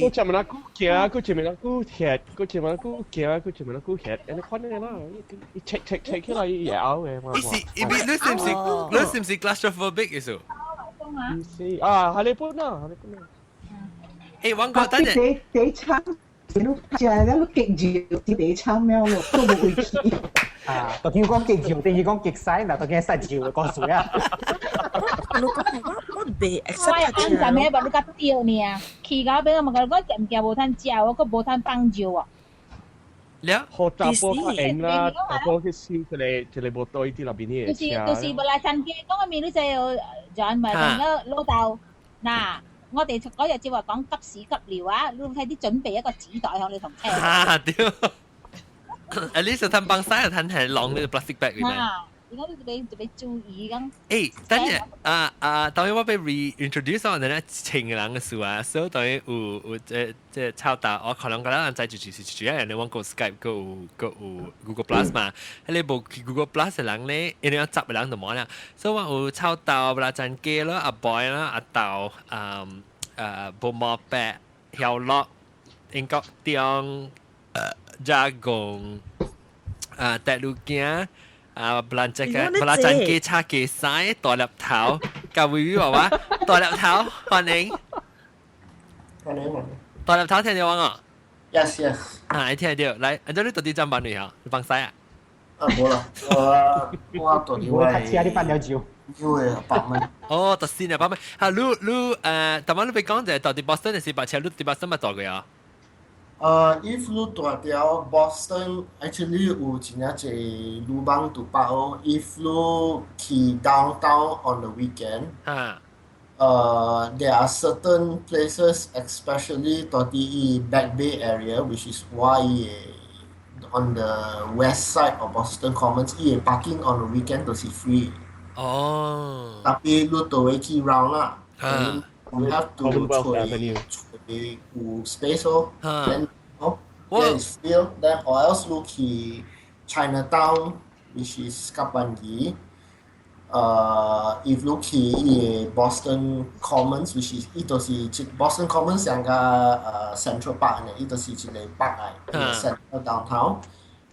佢前面那久行，佢前面那久吃，佢前面那久行，佢前面那久吃，按呢款的啦，伊 check check check 起來伊會嘔的。
伊是伊你是毋是你是毋是 claustrophobic 意思？
是啊，哈利波特，哈利波特。
誒，我講等陣。
第第餐，你食了你極熱，第餐了咯，都無胃氣。
啊，頭先講極熱，第二講極曬，嗱頭先曬熱講水啊。
我講我我袂
我按十暝把你較對呢，去到尾我嘛講食物件無通食，我閣無通放尿啊。
了，
好查甫較閒啦，查甫去燒一個一個無對佇內邊的
就是就是無來參加，講個面你知哦，就咪同老豆嗱。我哋嗰日只話講急屎急尿啊，你睇啲準備一個紙袋向你同車。
啊對，at least 趁幫晒，趁係晾呢個 plastic bag 裏面。
而家你特別特別注意咁。
誒，等陣啊啊，當然我被 reintroduce 我哋咧情人嘅事啊，所以當然有有這這超大，我可能覺得人在就是主要人哋玩過 Skype 個有個有 Google Plus 嘛，彼個無 Google Plus 嘅人咧，因為十個人就冇啦，所以我有超大啦、陳記啦、阿 boy 啦、阿豆，嗯誒，無毛白、曉樂、英國中。加工啊，帶路行啊，不蘭這個不蘭真機叉機塞大粒頭，甲維維娃娃大粒頭，歡迎，
歡迎歡迎，
大粒頭聽到我啊
？Yes yes，
啊，聽到，來，按照你到底怎辦你啊？你放屎啊？
啊，無啦，我到底
我車你辦了酒。
因為8蚊。
哦，特先啊，8蚊。嚇，你你誒，頭先你別講就係到底 Boston 是白車，你佇 Boston 咪大過啊？If
你住佇 Boston actually 有真正濟路網拄泊哦。If 你去 downtown on the weekend，there are certain places, especially 佇伊 Back Bay area, which is 我伊 on the west side of Boston Commons，伊的 parking on the weekend 都是 free。特別你都會去 round 啦，you have to
Commonwealth
揣
Avenue
揣有 space 哦，then 哦，then is free 哦，then or else 你去 Chinatown, which is 較便宜。If 你去伊的 Boston Commons, which is 伊就是一 Boston Commons 像個Central Park 呢，伊就是一個 park 來，伊個 Central Downtown，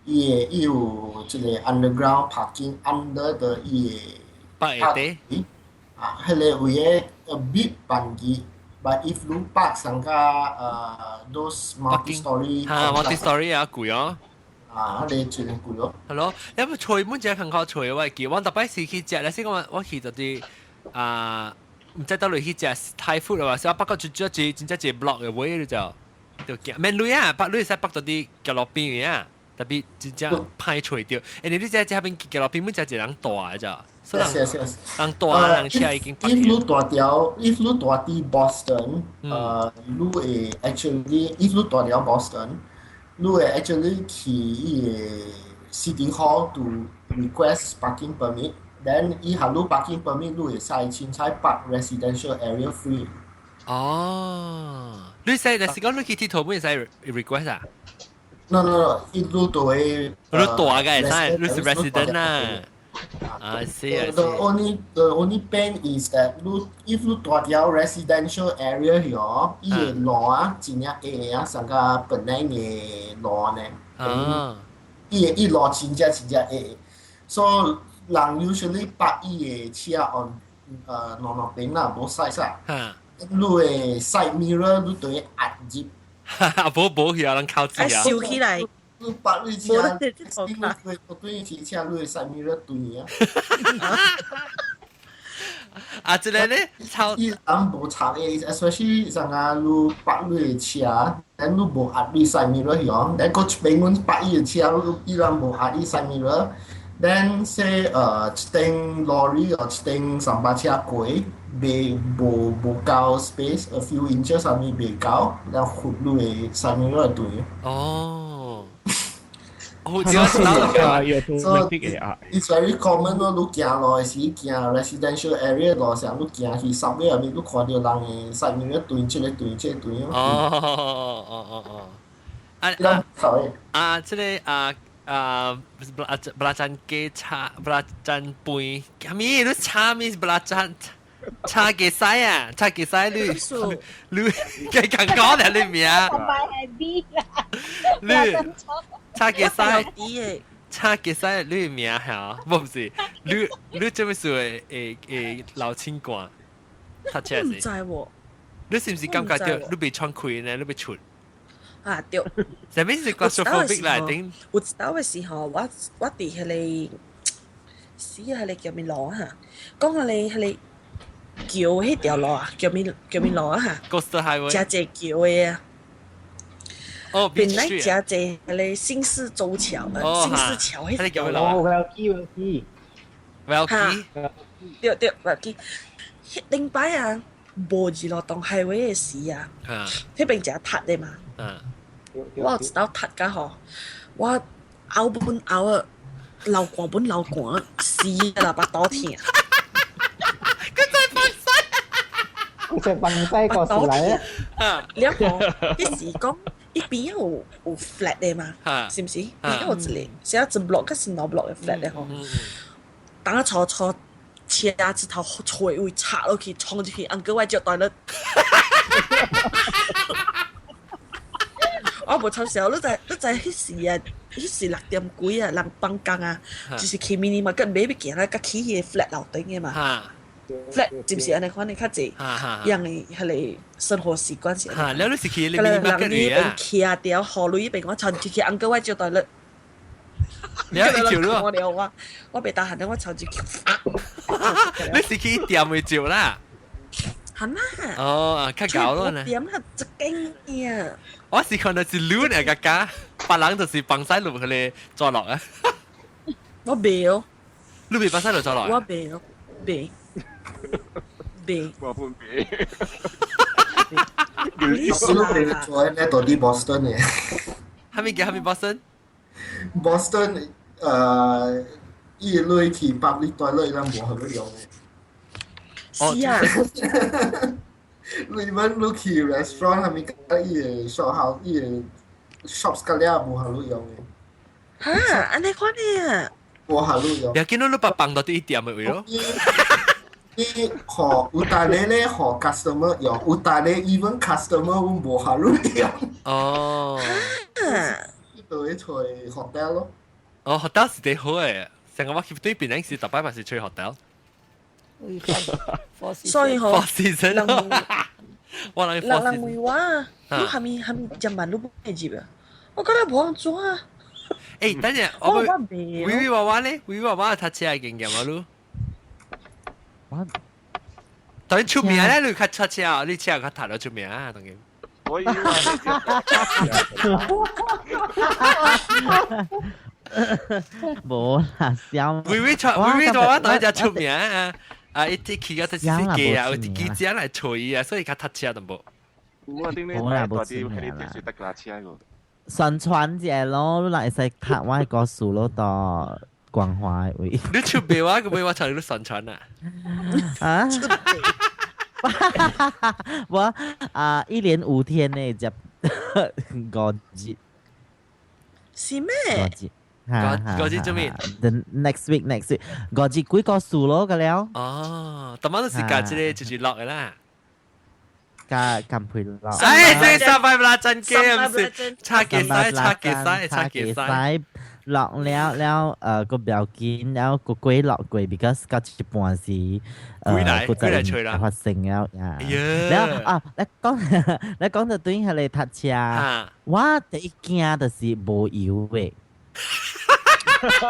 伊的伊有一個 underground parking under the 伊的
park 的
地啊，彼個位的 a bit 便宜，but if 你 park 上個those multi-story
嚇，multi story 啊，貴哦。
啊，彼個真貴咯。
係咯，你咪菜本只更較菜我記，我特擺時去食咧，先講我去到啲啊，毋知倒落去食 Thai food 啊，所以北個就只只真正一個 block 嘅位你就就行，免鐳啊，北鐳會使北到啲橋路邊嘅啊，特別真正歹揣著。欸，你這這邊橋路邊本只一個人大嘅咋，所以人人大人車已經
If 你住佇，if 你住佇 Boston，你會 actually if 你住佇 Boston，你會 actually 去伊个 City Hall to request parking permit。Then 伊下你 parking permit，你會使凊彩 park residential area free。
哦，你使就是講你去鐵頭本使 request 啊？
No no no，伊你都會。
你大嘅會使，你是 resident 啊。啊，是啊。
The only pain is that 你 if 你住佇 residential area 遐，伊个路啊真正矮啊，上個本來的路呢。伊个伊路真正真正矮，所以人 usually 泊伊个車 on 路路邊啦，無使啥。你的 side mirror 你都會壓入。
無無去啊，人靠自啊。
收起來。
你泊你車，你對對車，你的 side mirror 對啊。
啊，這個咧，超
伊人無插的，especially 像啊，你泊你的車，then 你無壓你 side mirror 去哦，then 閣一邊阮泊伊的車，伊人無壓你 side mirror，then say 一頂 lorry 或一頂三巴車過，袂無無夠 space，a few inches 啥物袂夠，然後你的 side mirror 對。
哦。好，
So it's very common 咯，你行路的時行 residential area 路上，你行去 subway 入面，你看到人的 side mirror 對這個對這個對。
哦哦哦哦。啊啊啊！這個啊啊，belacan 雞叉 belacan 杯，啥物？你叉物 belacan 叉雞西啊？叉雞西你你計更講咧你名？
係 B 啦。
你叉雞西，叉雞西你名嚇？不是，你你做咩事會會會老清官？讀冊
唔知喎。
你是毋是感覺到你被窗開呢？你被出？
啊對。
啥物是 claustrophobic 啦？頂。
有一道的時候，我佇彼個死啊！彼個叫咩路啊？講彼個彼個橋彼條路啊，叫咩叫咩路啊？嚇。
Coastal Highway。
誠濟橋的啊。
哦，
本來誠濟彼個新市州橋，新市橋彼條路。
哦，Welkie Welkie。
Welkie。
對對，Welkie。頂擺啊，無二路當 highway 的時啊，彼邊誠塞的嘛。我有一道塞甲吼，我喉本喉啊，流汗本流汗，死啦，腹肚疼。
佢在放屎，
佢在放屎個時來
啊！
了後，彼時講伊邊有有 flat 的嘛，是毋是？邊有一個，是啊，一 block 還是兩 block 的 flat 的吼。當我坐坐車一頭揣位插落去，衝入去，按過我就斷了。我無參笑，你知彼時啊，彼時6點幾啊，人放工啊，就是去 mini market 買物件啦，佮去彼個 flat 樓頂的嘛。flat 是毋是按呢款的較濟？樣的彼个生活習慣是。
哈，了你是去 mini market
的啊？徛掉河裏邊，我親一去 uncle 我招待你。
你一條咯。
我了我我袂得閒咧，我抽一去。
你是去店會照啦？
係啦。
哦，較搞咯呢。
店係一間啊。
我是看到是路呢個家，別人就是放晒路佢哋坐落啊。
我袂哦。
你袂放晒路坐落？
我袂哦，袂。袂。
我不袂。
你是做咧到啲 Boston 嘅。
係咪叫係咪 Boston？
Boston 伊類去 public toilet 伊攏無好用嘅。
是啊。
你們你去 restaurant 係咪甲伊個 shop 好伊個 shops 甲了無好用嘅？
哈，按呢款的啊。
無好用。
又見到你把放到啲店嘅位咯。
伊予有逐个咧，予 customer 用，有逐个 even customer 阮無好用。
哦。
就會揣 hotel 咯。
哦，hotel 是幾好嘅，成個我去對邊陣時，逐擺嘛是揣 hotel。
所以吼，
Four Seasons 我諗
人人問我，你係咪係咪食飯你不會入啊？我覺得無通做啊。
誒，等陣我微微娃娃咧，微微娃娃讀冊嘅經驗啊，你？
我
當然出名咧，你較讀冊，你車較讀到出名啊，當然。
我以為
無啦，笑。
微微出，微微娃娃當然就出名啊！啊，一啲去個就是記啊，有啲記者來揣伊啊，所以較讀冊淡薄。
我頂你
冇啦，
大
冇出
啲喺你
名啦。
電視得架車個。
宣傳者咯，你會使讀我的故事咯，到光華的位。
你出名我，個尾我參你宣傳啊！
啊！我啊，一連5天呢，接5日。
是咩？5
日。
五日做咩
？The next week, next week，五日幾個數咯，個了。
哦，逐晚都是教這個就是落的啦。
加金配落。
哎，這三百啦，真嘅唔是，差幾使，差幾使，差幾使。
落了了，個不要緊，了個鬼落過，because 到一半時，
幾來吹啦，
發生了呀。了啊，你講你講到對彼个讀冊，我第一驚就是無油的。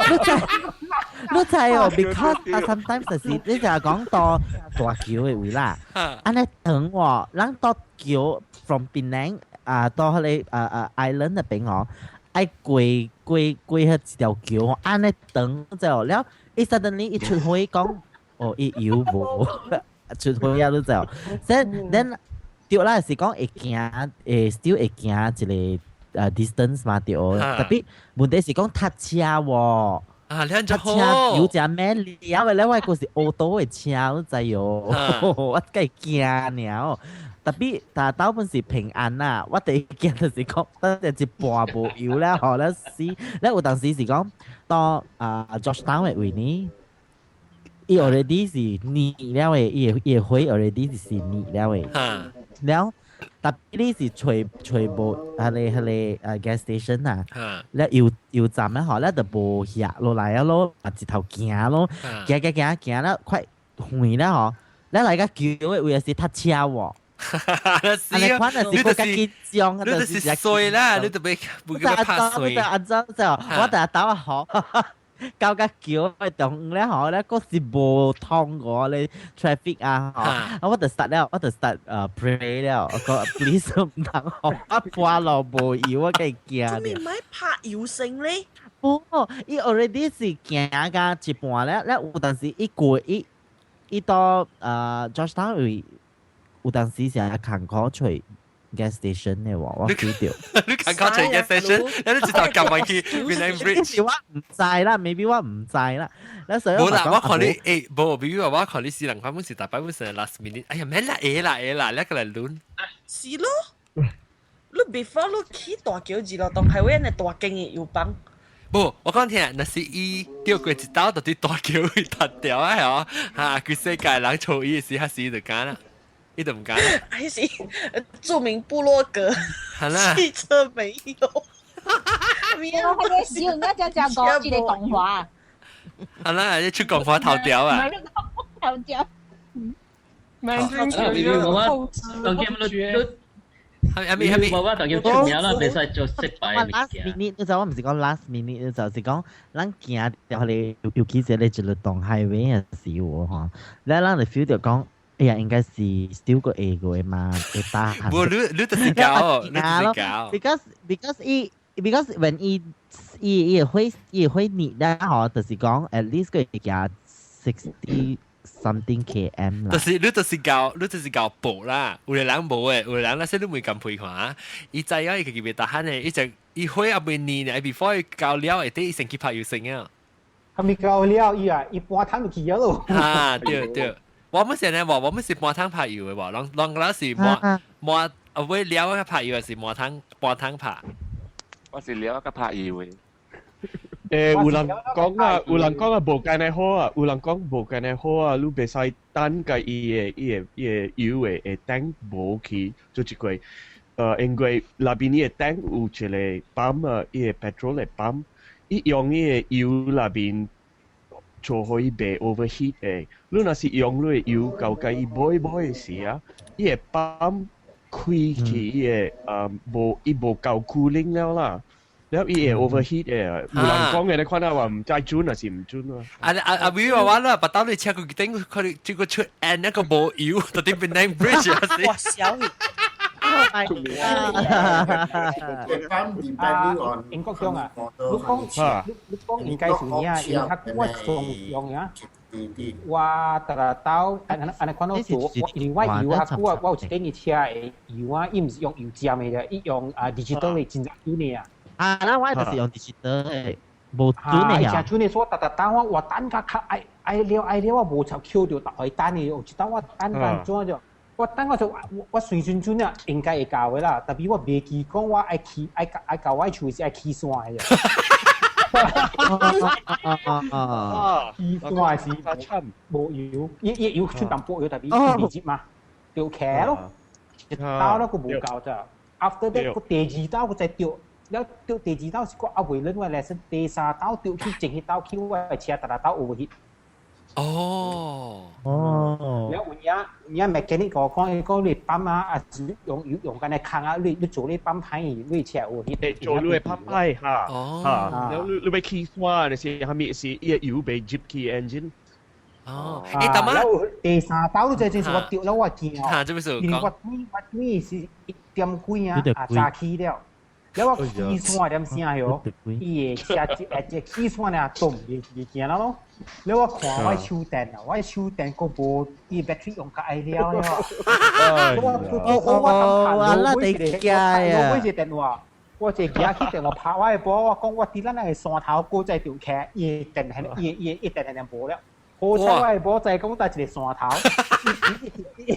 你知你知哦，because 啊，sometimes 就是你就係講到大橋的位啦，按呢長喎，咱到橋 from 檳城啊到彼个island 那邊哦，愛過過過彼一條橋，按呢長就了，伊 suddenly 伊出火講，哦，伊油無出火啊，你知哦，then 對啦，是講會行，會 still 會行一個。distance 嘛對，特別問題是講塞車喎。
啊，你
塞車有隻咩料的咧？我個是 auto 的車，你知哦？我梗係驚了。特別但大部分是平安啦，我第一驚就是講，等陣一半無油了，予咧死。咧有當時是講到啊 Georgetown 的位呢，伊 already 是膩了的，伊的火 already 是膩了的。了。特別你是揣揣無彼个 gas station 啊，咧油油站咧吼，咧就無下落來啊咯，啊一頭行咯，行行行行了快遠了吼，咧來個橋的位是塞車喎。
按
呢款就是閣較緊張，
你就是衰啦，你就袂袂叫拍衰。
按怎就我第日兜啊吼。到個橋的中咧吼，咧閣是無通過咧 traffic 啊吼，啊我就 start 了，我就 start pray 了，我講 please 毋通予我破路無油，我梗係驚。
做咩唔係拍油聲咧？
無，伊 already 是行到一半咧，咧有當時伊過伊伊到Georgetown 位，有當時是較艱苦揣 gas station 的喎，我記著。
你艱苦揣 gas station，你一頭撳埋去 Penang Bridge。
我毋知啦，maybe 我毋知啦。所以
無啦，我看你欸，無，比如話我看你死人款本是逐擺本是 last minute，哎呀，免啦，會啦，會啦，你過來輪。
是咯，你 before 你去大橋二路當係為那大間的油房。
無，我講聽，若是伊釣過一刀，就佇大橋會脫掉啊，吼，哈，規世界人吵伊的時，較時就敢啦。伊就唔敢。
還是著名部落格，
係啦，
汽車沒油。
我個小人家只只講這個講話。
係啦，你出講話頭條啊！
頭條。
我當今都都。
係咪係咪？
我我當今出名啦，袂使做失敗嘅物
last minute 你知我唔是講 last minute，就是講咱行條咧，尤其是咧一個動 highway 嘅時候吼，咧咱就 feel 到講，哎呀，應該是 still 個會個嘛，會打。
無，你你就是搞，你就是搞。
Because 伊 because when 伊伊伊會伊會膩咧吼，就是講 at least 佢會行 60 something km 啦。
就是你就是搞，你就是搞步啦。有個人無誒，有個人那些你袂咁配看。伊知影伊家己袂打鼾的，伊就伊火也未膩呢，before 伊到了會得伊先去拍油先啊。
係咪到了伊啊？伊半桶就去咗咯。
啊，對對，我們是呢，我們是半桶拍油的喎，人人嗰是滿滿啊尾了個拍油，是滿桶半桶拍。
我是了個拍油的。
誒，有人講啊，有人講啊，無間的好啊，有人講無間的好啊，你袂使等甲伊的伊的伊的油的會等無去做一個，因為內邊伊的 tank 有一個泵啊，伊的 petrol 的泵，伊用伊的油內邊做予伊袂 overheat 的。你若是用你的油到甲伊無無的時啊，伊的泵開去伊的無伊無夠 cooling 了啦。了伊會 overheat 的，有人講嘅，你看到話毋知準還是毋準啊？
啊啊啊！比如話啦，把到你車個頂，佢哋這個出 N 一個無油，到底變 Nine Bridge 啊？
哇！小
雨，
啊，英國中啊，你講你講應該是呢，因為我從用啊，我特特到按按看到做，因為我油啊，我我有一頂車的油啊，伊毋是用油針的，伊用啊 digital 的真正準的啊。
啊，那我就是用 digital 的，無準的
呀。真準的，所以特特等我我等甲較愛愛了愛了，我無插 Q 到逐個等的，有一當我等等怎就，我等我就我我隨順準啊，應該會到的啦。特別我袂記講我愛去愛愛到我厝是愛起山的。起山是無油，伊伊油出淡薄油，特別二級嘛，就騎咯，一刀咯，佢無夠咋。After that，佢第二刀佢再掉。了掉第二刀是個阿維倫我來是第三刀掉去前一刀去我的車逐逐刀 overheat。
哦
哦。
了有影有影 mechanic 我講，伊講你泵啊，啊是用用緊來空啊，你你做你泵歹，你車 overheat。
做你泵歹哈哈，了你你欲起山，你是啥物是伊個油袂入去 engine。
哦，欸，大媽，
第三刀這陣是我掉了我驚哦，
哈，這邊是
因為我我對是一點幾啊，啊早起了。了我起山點聲喲，伊會車一一起山爾動袂袂行了咯。了我看我手電啊，我手電閣無，伊 battery 用較愛了了。我我我
我落尾一個，
落尾一個電話，我一個行去電話拍我的波，我講我佇咱那個山頭閣再著騎，伊電係伊伊伊電係無了。好彩我的某在講佇一個山頭，伊伊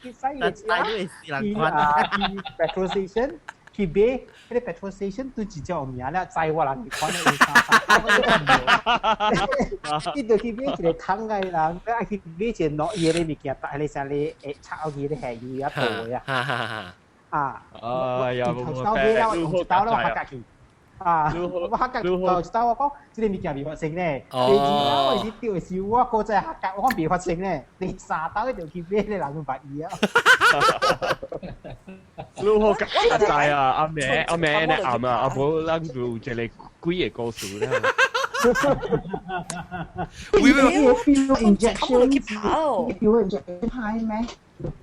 伊使伊啊去 petrol station。去買彼個 petrol station 都真正有名了，載我人去看那個山頭。伊就去買一個桶的人，啊去買一個農業的物件，逐個啥咧會炒去咧下油啊倒的啊。啊！
哎呀，
頭刀買了，用一刀了，我客家去。啊！我客家頭一刀我講，這個物件未發生咧。第二刀我是釣的時，我閣再客家，我講未發生咧。第三刀就去買咧，人就捌伊啊。
你好夾仔啊！阿妹阿妹呢暗啊，阿婆咱有一個鬼個故事啦。
喂喂
，fuel injection fuel injection 歹咩？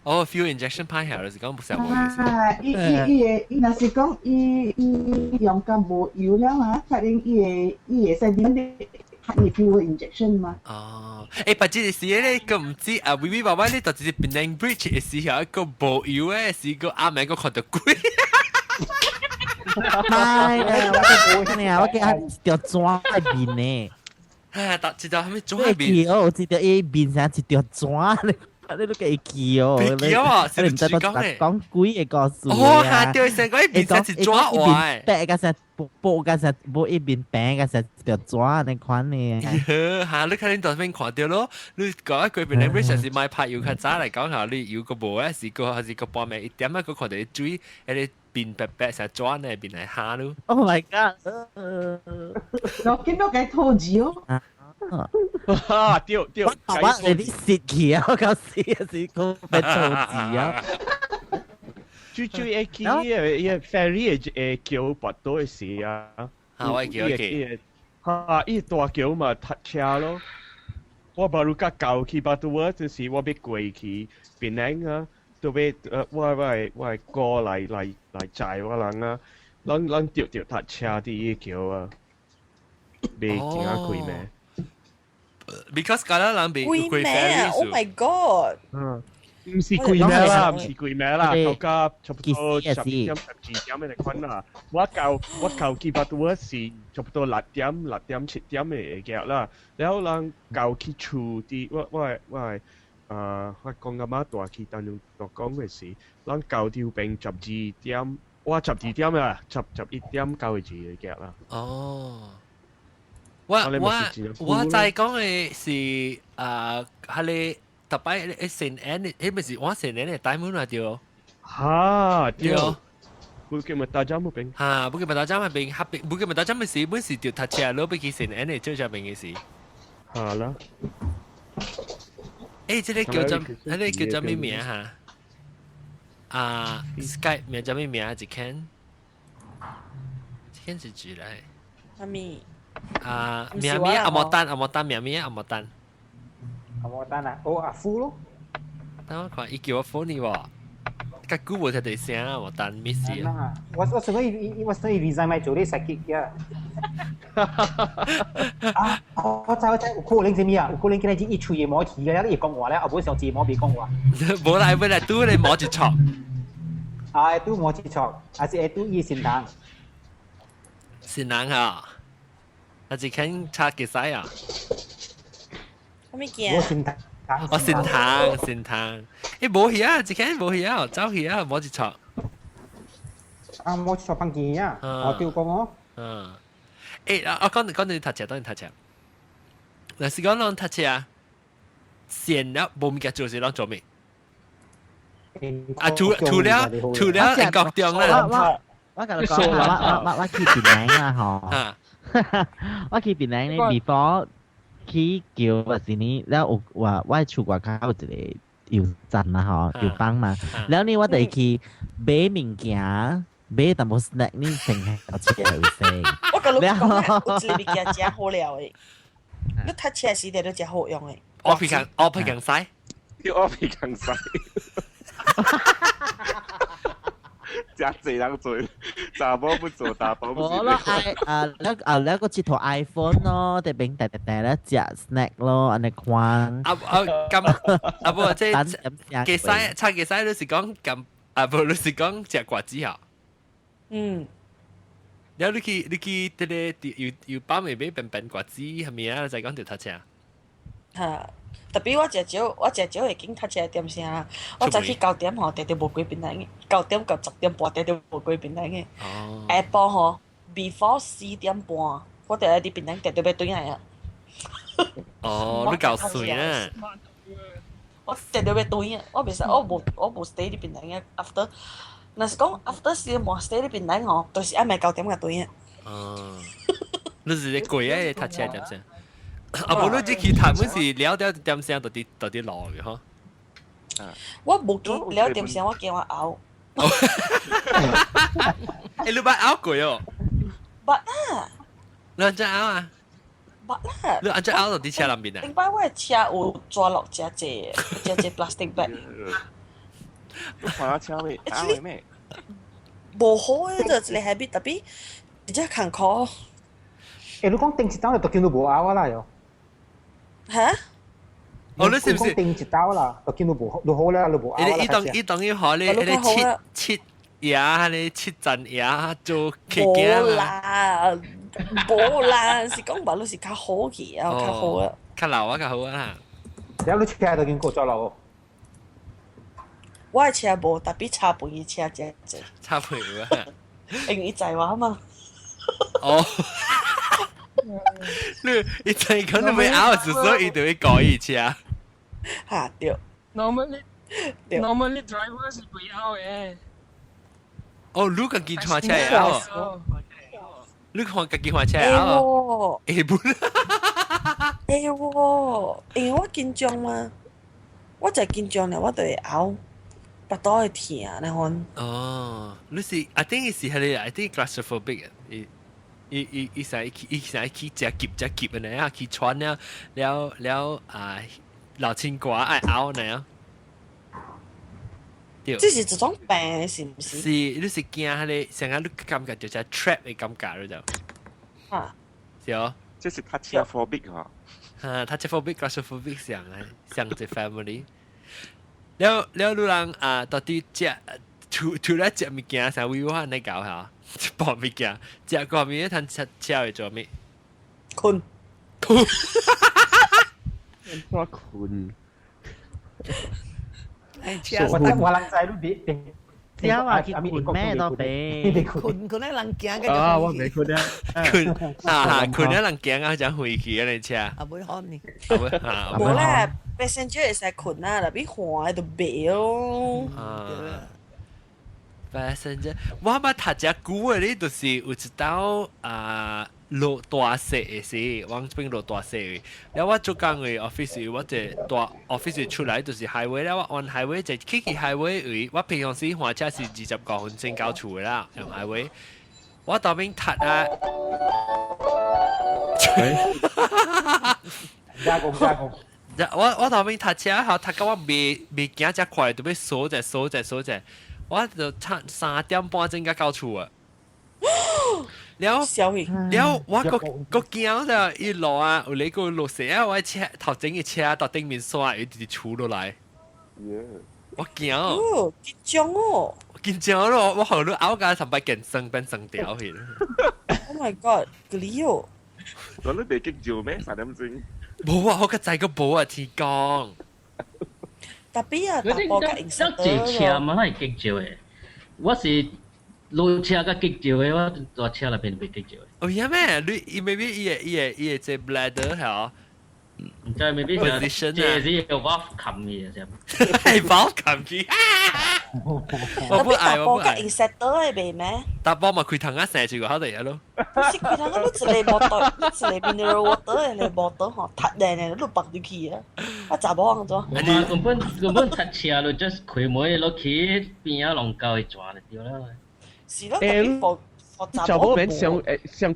哦，fuel injection 歹下就是講不成無意思。
啊，伊伊伊個，伊若是講伊伊用甲無油了啊，可能伊會伊會使免你伊 fuel injection 嘛。
哦，欸，但這個時咧，個毋知啊，微微爸爸你到底是 Penang Bridge 的時候，一個無油的，是個阿妹個看到鬼。
唔係啊，我記啊，我記啊，條磚喺面呢。
啊，搭知道係咪磚喺面？
哦，知道伊面上一條磚咧。你都幾記哦？
記啊！
你唔知講講鬼嘅故事
哦，嚇對，成個一邊成是抓話
白個成報個成無一邊病個成條抓那款呢？
嚇！你看你當邊看到咯？你講一句邊你成是買拍油較早嚟講下，你油個無咧是個還是個半暝一點啊？個看到水，迄個變白白成抓呢，變嚟蝦咯。
Oh my god！
我見到佢拖住哦。
啊！對對，
我你啲舌氣啊，我搞死啊，是講被錯字啊。
最最會記嘅，伊個 ferry 嘅橋拔倒嘅時啊，
啊，我記我記，
嚇，伊大橋嘛塞車咯。我巴魯甲舊去巴杜啊，就是我欲過去檳城啊，都欲我我哥來來來載我人啊，咱咱著著塞車佇伊橋啊，袂行開咩
？Because 嗰啲人被
貴咩？Oh my god！
嗯，唔是貴咩啦，唔是貴咩啦，到家差不多10點、12點嘅款啦。我到去巴杜是差不多6點、6點、7點嘅嘅啦。然後人到去厝佇我我我我講阿媽大去當中大講嘅是，咱到佇邊12點，我十二點啦，十11點九個字嘅嘅啦。
哦。我我我在講嘅是啊，係你特擺誒成 N，迄咪是我成 N 嘅大門啊對。
嚇對。不記咪大家冇邊。
嚇，不記咪大家咪邊，合邊，不記咪大家咪是本是條搭車攞俾佢成 N 嘅最上邊嘅事。
嚇啦。
誒，這個叫做，這個叫做咩名嚇？啊，Skype 名叫咩名？一間，一間是住嚟。
阿咪。
啊，名名阿莫丹，阿莫丹名名阿莫丹。
阿莫丹啊，哦阿夫咯。
等我看，伊叫我 phone 你喎，較久無聽到聲啊，莫丹 miss
啊。我想伊我想伊 resign 咪做啲實擊呀。啊，我知我知，有可能啥物啊？有可能今日伊喙會磨起嘅，伊講話咧，後尾上字幕別講話。
無啦，無啦，拄你磨一錯。
啊，拄磨一錯，還是會拄伊新人。
新人啊！啊，是肯拆結使啊？
啥物件？
我先糖。
我先糖，先糖。欸，無去啊，一間無去啊，走去啊，無一錯。
啊，無一錯放機啊，我丟講哦。
嗯。欸，啊，我講講你讀冊，當你讀冊。若是講攏讀冊啊，線了無物件做是攏做咩？啊，除除了除了英國中啦。
我我甲你講，我我我去檳城啦吼。我去檳城咧，before 去橋嗰時呢，了有話我厝外口有一個油站啦吼，油泵嘛。了呢，我就去買物件，買淡薄 snack 呢，成日車有聲。
我甲你講，有一個物件真好料的，你讀車時定都真好用的。
我皮強，我皮強西，
我皮強西。真濟人做，查某不做，查甫不做。
我咯愛啊，你啊你個這台 iPhone 咯，特別特特特咧食 snack 咯，按呢款。
啊啊咁啊不，這其實拆其實你是講咁啊不，你是講食瓜子啊？
嗯。
然後你去這個又又包未買平平瓜子係咪啊？就講條讀車。
嚇！特別我食少，我食少會緊讀車點聲啦。我早起9點吼，定定無過檳城嘅；9點到10點半，定定無過檳城嘅。下晡吼，before 4點半，我就愛佇檳城定定欲轉來啊。
哦，你夠水啊！
我定定欲轉啊！我袂使，我無 stay 佇檳城嘅。After，若是講 after 4點半 stay 佇檳城吼，就是暗暝9點才轉啊。
哦，你是咧過啊？讀車點聲？啊，無你這去讀，本是了了點聲到底到底落嘅吼。
我無記了點聲，我驚我嘔。
欸，你捌嘔過哦？
捌啊！
你按怎嘔啊？
捌啦！
你按怎嘔到佇車內面啊？
頂擺我的車有抓落誠濟，誠濟 plastic bag。
你看車尾嘔咩？
無好嘅，就一個 habit，特別真正艱苦。
欸，你講頂一刀就見到無嘔啦喲。
嚇？
哦，你是唔是？
頂一刀啦，就見到無都好啦，都無嘔啦。
伊當伊當伊學你你切切牙，你切陣牙做客
無啦，無啦，是講話你是較好去啊，較好啊。
較老啊，較好啊。
了你車就見過咗落。
我的車無，特別插飯的車真濟。
插飯有啊？
因為伊載我嘛。
哦。你伊知講你袂拗，所以伊就會改伊車。
嚇對。
Normally driver 是袂拗的。
哦，你家己開車會拗？你看家己開車會拗？會不？
會喎，因為我緊張嘛，我就緊張了，我就會拗，腹肚會疼那款。
哦，你是 I think 是彼个，I think claustrophobic 伊伊伊伊使去伊使去食夾食夾的呢，去穿了了了啊，老青瓜愛拗呢。對。
這是一種病，是毋是？
是，你是驚彼个，成個你感覺就係 trap 的感覺了就。
啊。
是哦。
這是較車 phobic 嗬。
哈，較車 phobic、claustrophobic 上啊，上一 family。了了，你人啊，到底食除除了食物件，啥位我按呢搞嚇？一包物件，食過面通車車會做咩？
睏。
睏。
我睏。
我我人知你別
只話去睏咩都俾，
睏睏咧人行嘅。
啊，我未睏啊。
睏啊，睏咧人行啊，就飛去啊，你車。
啊，袂看呢。
啊，
無啦，passenger 會使睏啊，特別換就袂咯。
啊。passenger，我捌讀只久的，你就是有一道啊落大雪的時，我這邊落大雪的。了我做工的 office，我這大 office 出來就是 highway 了，我按 highway 就去去 highway 位，我平常時換車是25分鐘到厝的啦，用 highway。我當邊讀啊，
加工加工。
我我當邊讀車吼，讀到我未未行遮快，就欲鎖者鎖者鎖者。我就差3點半鐘才到厝啊！了了，我閣閣驚就一路啊，有你個落雪啊，我車頭前嘅車到頂面山，伊直直出落來。我驚
哦，緊張哦！
緊張咯，我予你拗甲三擺健身變生條去。
Oh my god！個理哦！
我你未激照咩？3點鐘。
無啊，我較知個無啊，天公。
特別啊，大波較
坐車嘛，哪會激照的？我是路車較激照的，我大車內邊袂激照的。
哦，呀咩？你伊 maybe 伊個伊個伊個這 bladder 係
毋知 maybe 是這是個 valve 冚去啊，
係 valve 冚去。我不愛，我不愛。
大波較 injector 的袂咩？
大波嘛開窗仔生住個好地咯。
不是開窗仔，你一個摩托，你一個 mineral water 的摩托吼，踢咧咧，你放入去啊！啊，查某按怎？
我根本根本塞車就 just 開門落去邊仔龍溝的泉就對啦。
是咯，特別防防
查某免想誒想，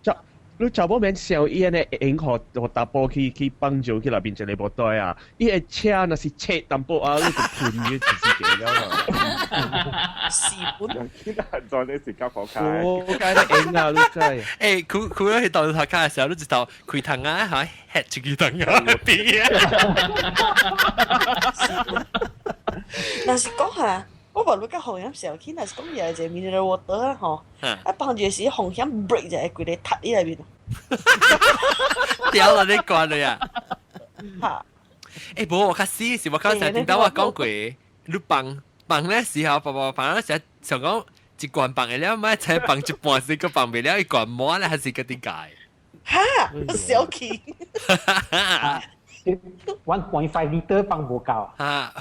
查你查某免想伊按呢用予予查埔去去放尿去內面一個無袋啊，伊的車若是切淡薄啊，你就噴伊一時了
啦。是本。
在呢時交火開。
我解得用啊，你知。
欸，佢佢去到頭卡嘅時候，你就頭開窗啊，嚇，吃出去窗啊，邊啊。
若是講下。我無你較風險小去，若是講伊係一個 mineral water 啊吼，啊放住時風險 break 就會規个踢伊內面。
掉啦，你關了呀？
嚇！
欸，無我較死是我剛才聽到我講過，你放放咧時候，放放放咧時想講一罐放會了，莫才放一半時，閣放袂了，一罐滿咧，還是閣點解？
哈！小氣。
1.5 liter 放無夠。
啊！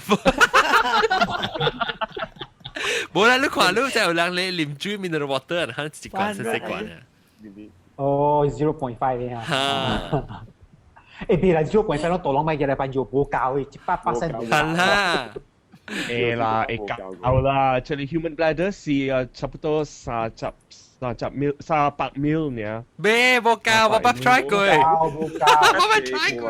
無啦，你看你就有人咧啉水 mineral water，可能一罐細細罐啊。
哦，0.5啊。欸，別啦，0.5攏大攏買起來放就無夠的，100%無夠。
係啦。
會啦，會夠啦。這裡 human bladder 是啊，差不多30 mil 300 mil 爾。
咩無夠，我捌 try 過。
無夠，
我捌 try 過。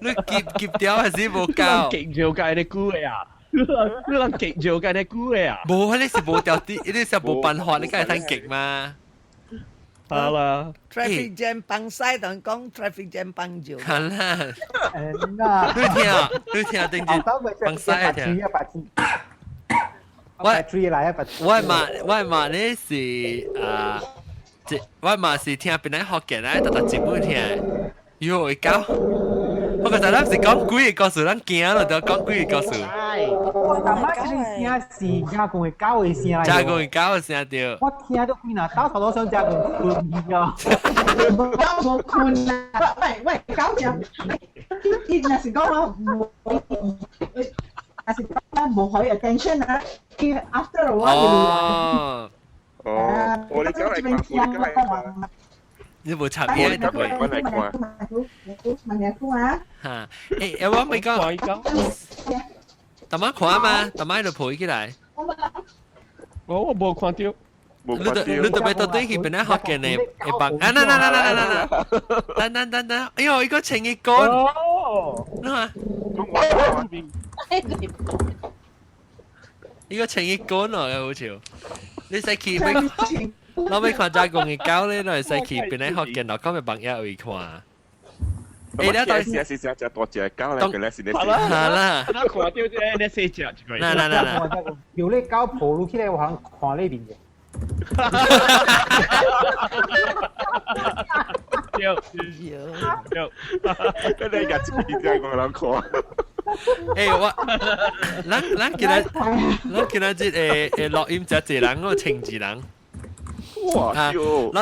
你夾夾掉還是無夠？
極尿界你估的啊！你人極尿界你估的啊？
無，你是無掉啲，你是無辦法，你梗係通極嘛？
好啦。
Traffic jam 放屎，當講 traffic jam 放尿。
係啦。你聽，你聽定住放屎聽。我我嘛我嘛你是啊，這我嘛是聽邊個福建來，特特節目聽，喲會搞。我覺得咱是講鬼嘅故事，咱驚咯，就講鬼嘅故事。
我感覺這個聲是加工嘅狗嘅聲。
加工嘅狗嘅聲對。
我聽到幾若頭頭都想加工困去啊！
狗無困啊！喂喂，狗只，伊若是講我無，若是講無予 attention 啊，伊 after a while
哦。
哦，我你講嚟看，我你講嚟看。
你無插嘢
就會。我嚟看。
問下講啊。
嚇！欸，我未講。大媽看嘛，大媽就抱起來。
我無看到。
你特你特別到對去邊咧學嘅呢？一幫啊！嗱嗱嗱嗱嗱嗱！等等等等，哎呦，一個情義歌。
哦。
你看。呢個情義歌咯，好笑。你使去邊？老尾看加工嘅狗咧，你使去邊咧學嘅，我講咪朋友會看。
欸，你到時是是隻大隻狗嚟嘅咧，是你。
係啦。
我看到這你細隻一個。
嗱嗱嗱嗱。
有你狗抱落起來，我可能看呢邊嘅。
對對
對，你日子真係我人看。
欸，我，咱咱今日，咱今日這會錄音真濟人，我千二人。
哇！
咱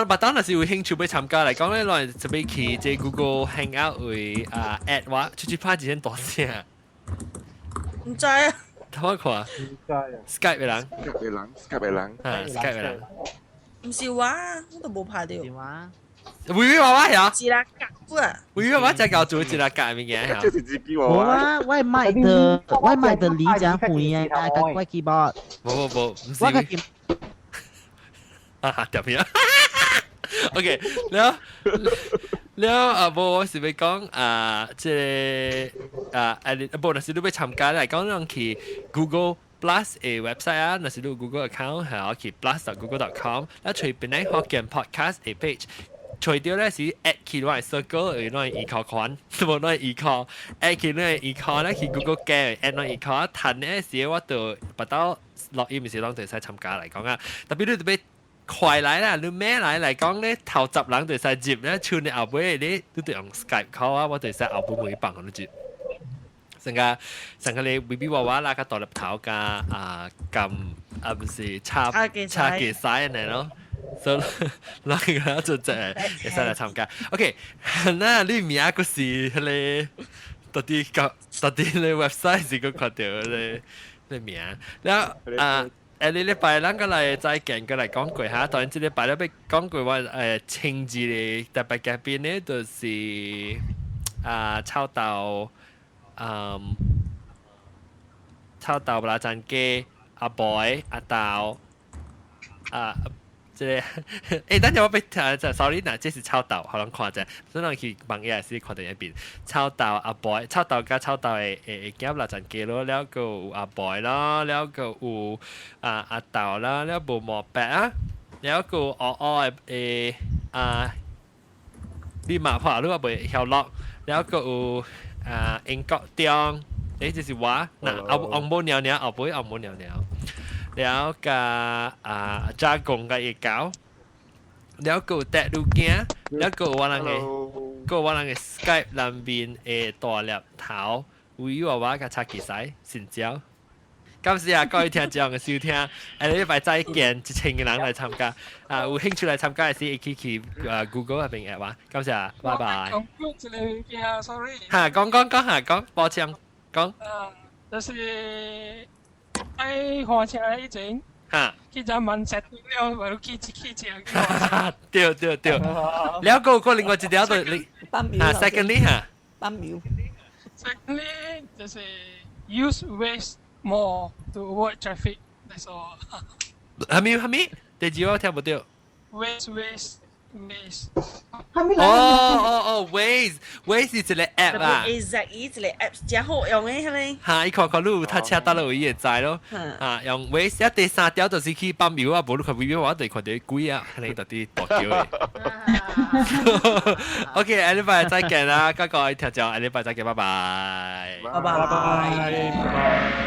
別當若是有興趣欲參加來講咧，咱準備去這 Google Hangout 會啊 add 我出去拍一聲大聲。
毋知啊。
頭我看。
毋知啊。
Skype 的人。
Skype 的人，Skype 的人。
啊，Skype 的人。
毋是我，我都無拍著。
微微娃娃呀？
一個格啊！
微微娃娃才搞做一個格物件嚇。
這是自己娃
娃。啊，我買的，我買的離家遠啊，甲我 keyboard。
無無無，毋是。
我較見。
啊，特別啊。OK，了了啊，無我是欲講啊，這個啊，啊，無若是你欲參加來講，咱去 Google Plus 的 website 啊，若是你有 Google account 係去 plus.google.com，咱隨便咧福建 podcast 的 page。除掉咧是 add 去我的 circle，有咱依靠款，無咱依靠 add 去咱依靠咧去 Google 嘅 add 咱依靠，趁咧時我就捌到錄音時攏就會使參加來講啊。特別你特別快來啦，你咩來來講咧，頭十人就會使入咧，像你後尾你你就用 Skype call 啊，我就會使後尾每放予你入。成個成個你微微娃娃啦，較大粒頭加啊撳啊，毋是插插幾使按呢咯。所以，咱個就真係會使來參加。OK，那你名閣是彼個到底個到底你 website 是閣看著你你名？了啊，你禮拜咱閣來再見，閣來講過哈。當然，這禮拜咧欲講過我請一个特別嘉賓咧，就是啊臭豆，嗯，臭豆啦，陳家阿 boy 阿豆啊。這個，欸，等陣我欲聽，sorry 嗱，這是臭豆，予人看者，所以人去網頁是看著一邊，臭豆阿 boy，臭豆佮臭豆的的囝啦，陳家咯，了閣有阿 boy 啦，了閣有啊阿豆啦，了無毛白啊，了閣有烏烏的的啊，你嘛看你也袂曉錄，了閣有啊英國中，欸，這是我，嗱阿紅毛娘娘後尾紅毛娘娘。了佮啊加工佮伊狗，了閣有帶路囝，了閣有我人的，閣有我人的 Skype 內面的大粒頭，微娃娃佮插旗使成交。感謝啊各位聽眾的收聽，下禮拜再見，1000個人來參加，啊有興趣來參加的是會去去啊 Google 那邊的話，感謝，拜拜。
講一个物件，sorry。
哈，講講講下講，抱歉，講。
啊，就是愛換車以前，去只問石了，無去去車。
對對對，了閣有另外一條就你，啊，secondly 哈。
半秒。
Secondly 就是 use Waze more to avoid traffic. That's all.
啥物啥物？第二我聽無著。
Waze Waze Waze。
哦哦哦，Waze，Waze 是一個 app 啊。
A Z E 一個 app 真好用的，彼个。
哈，伊看看你有塞車佗落位會知咯。啊，用 Waze 啊，第三條就是去放油啊，無你看微微我就看著鬼啊，可能到底大叫的。OK，下禮拜再見啦，各位聽眾，下禮拜再見，拜拜。
拜拜。
拜拜。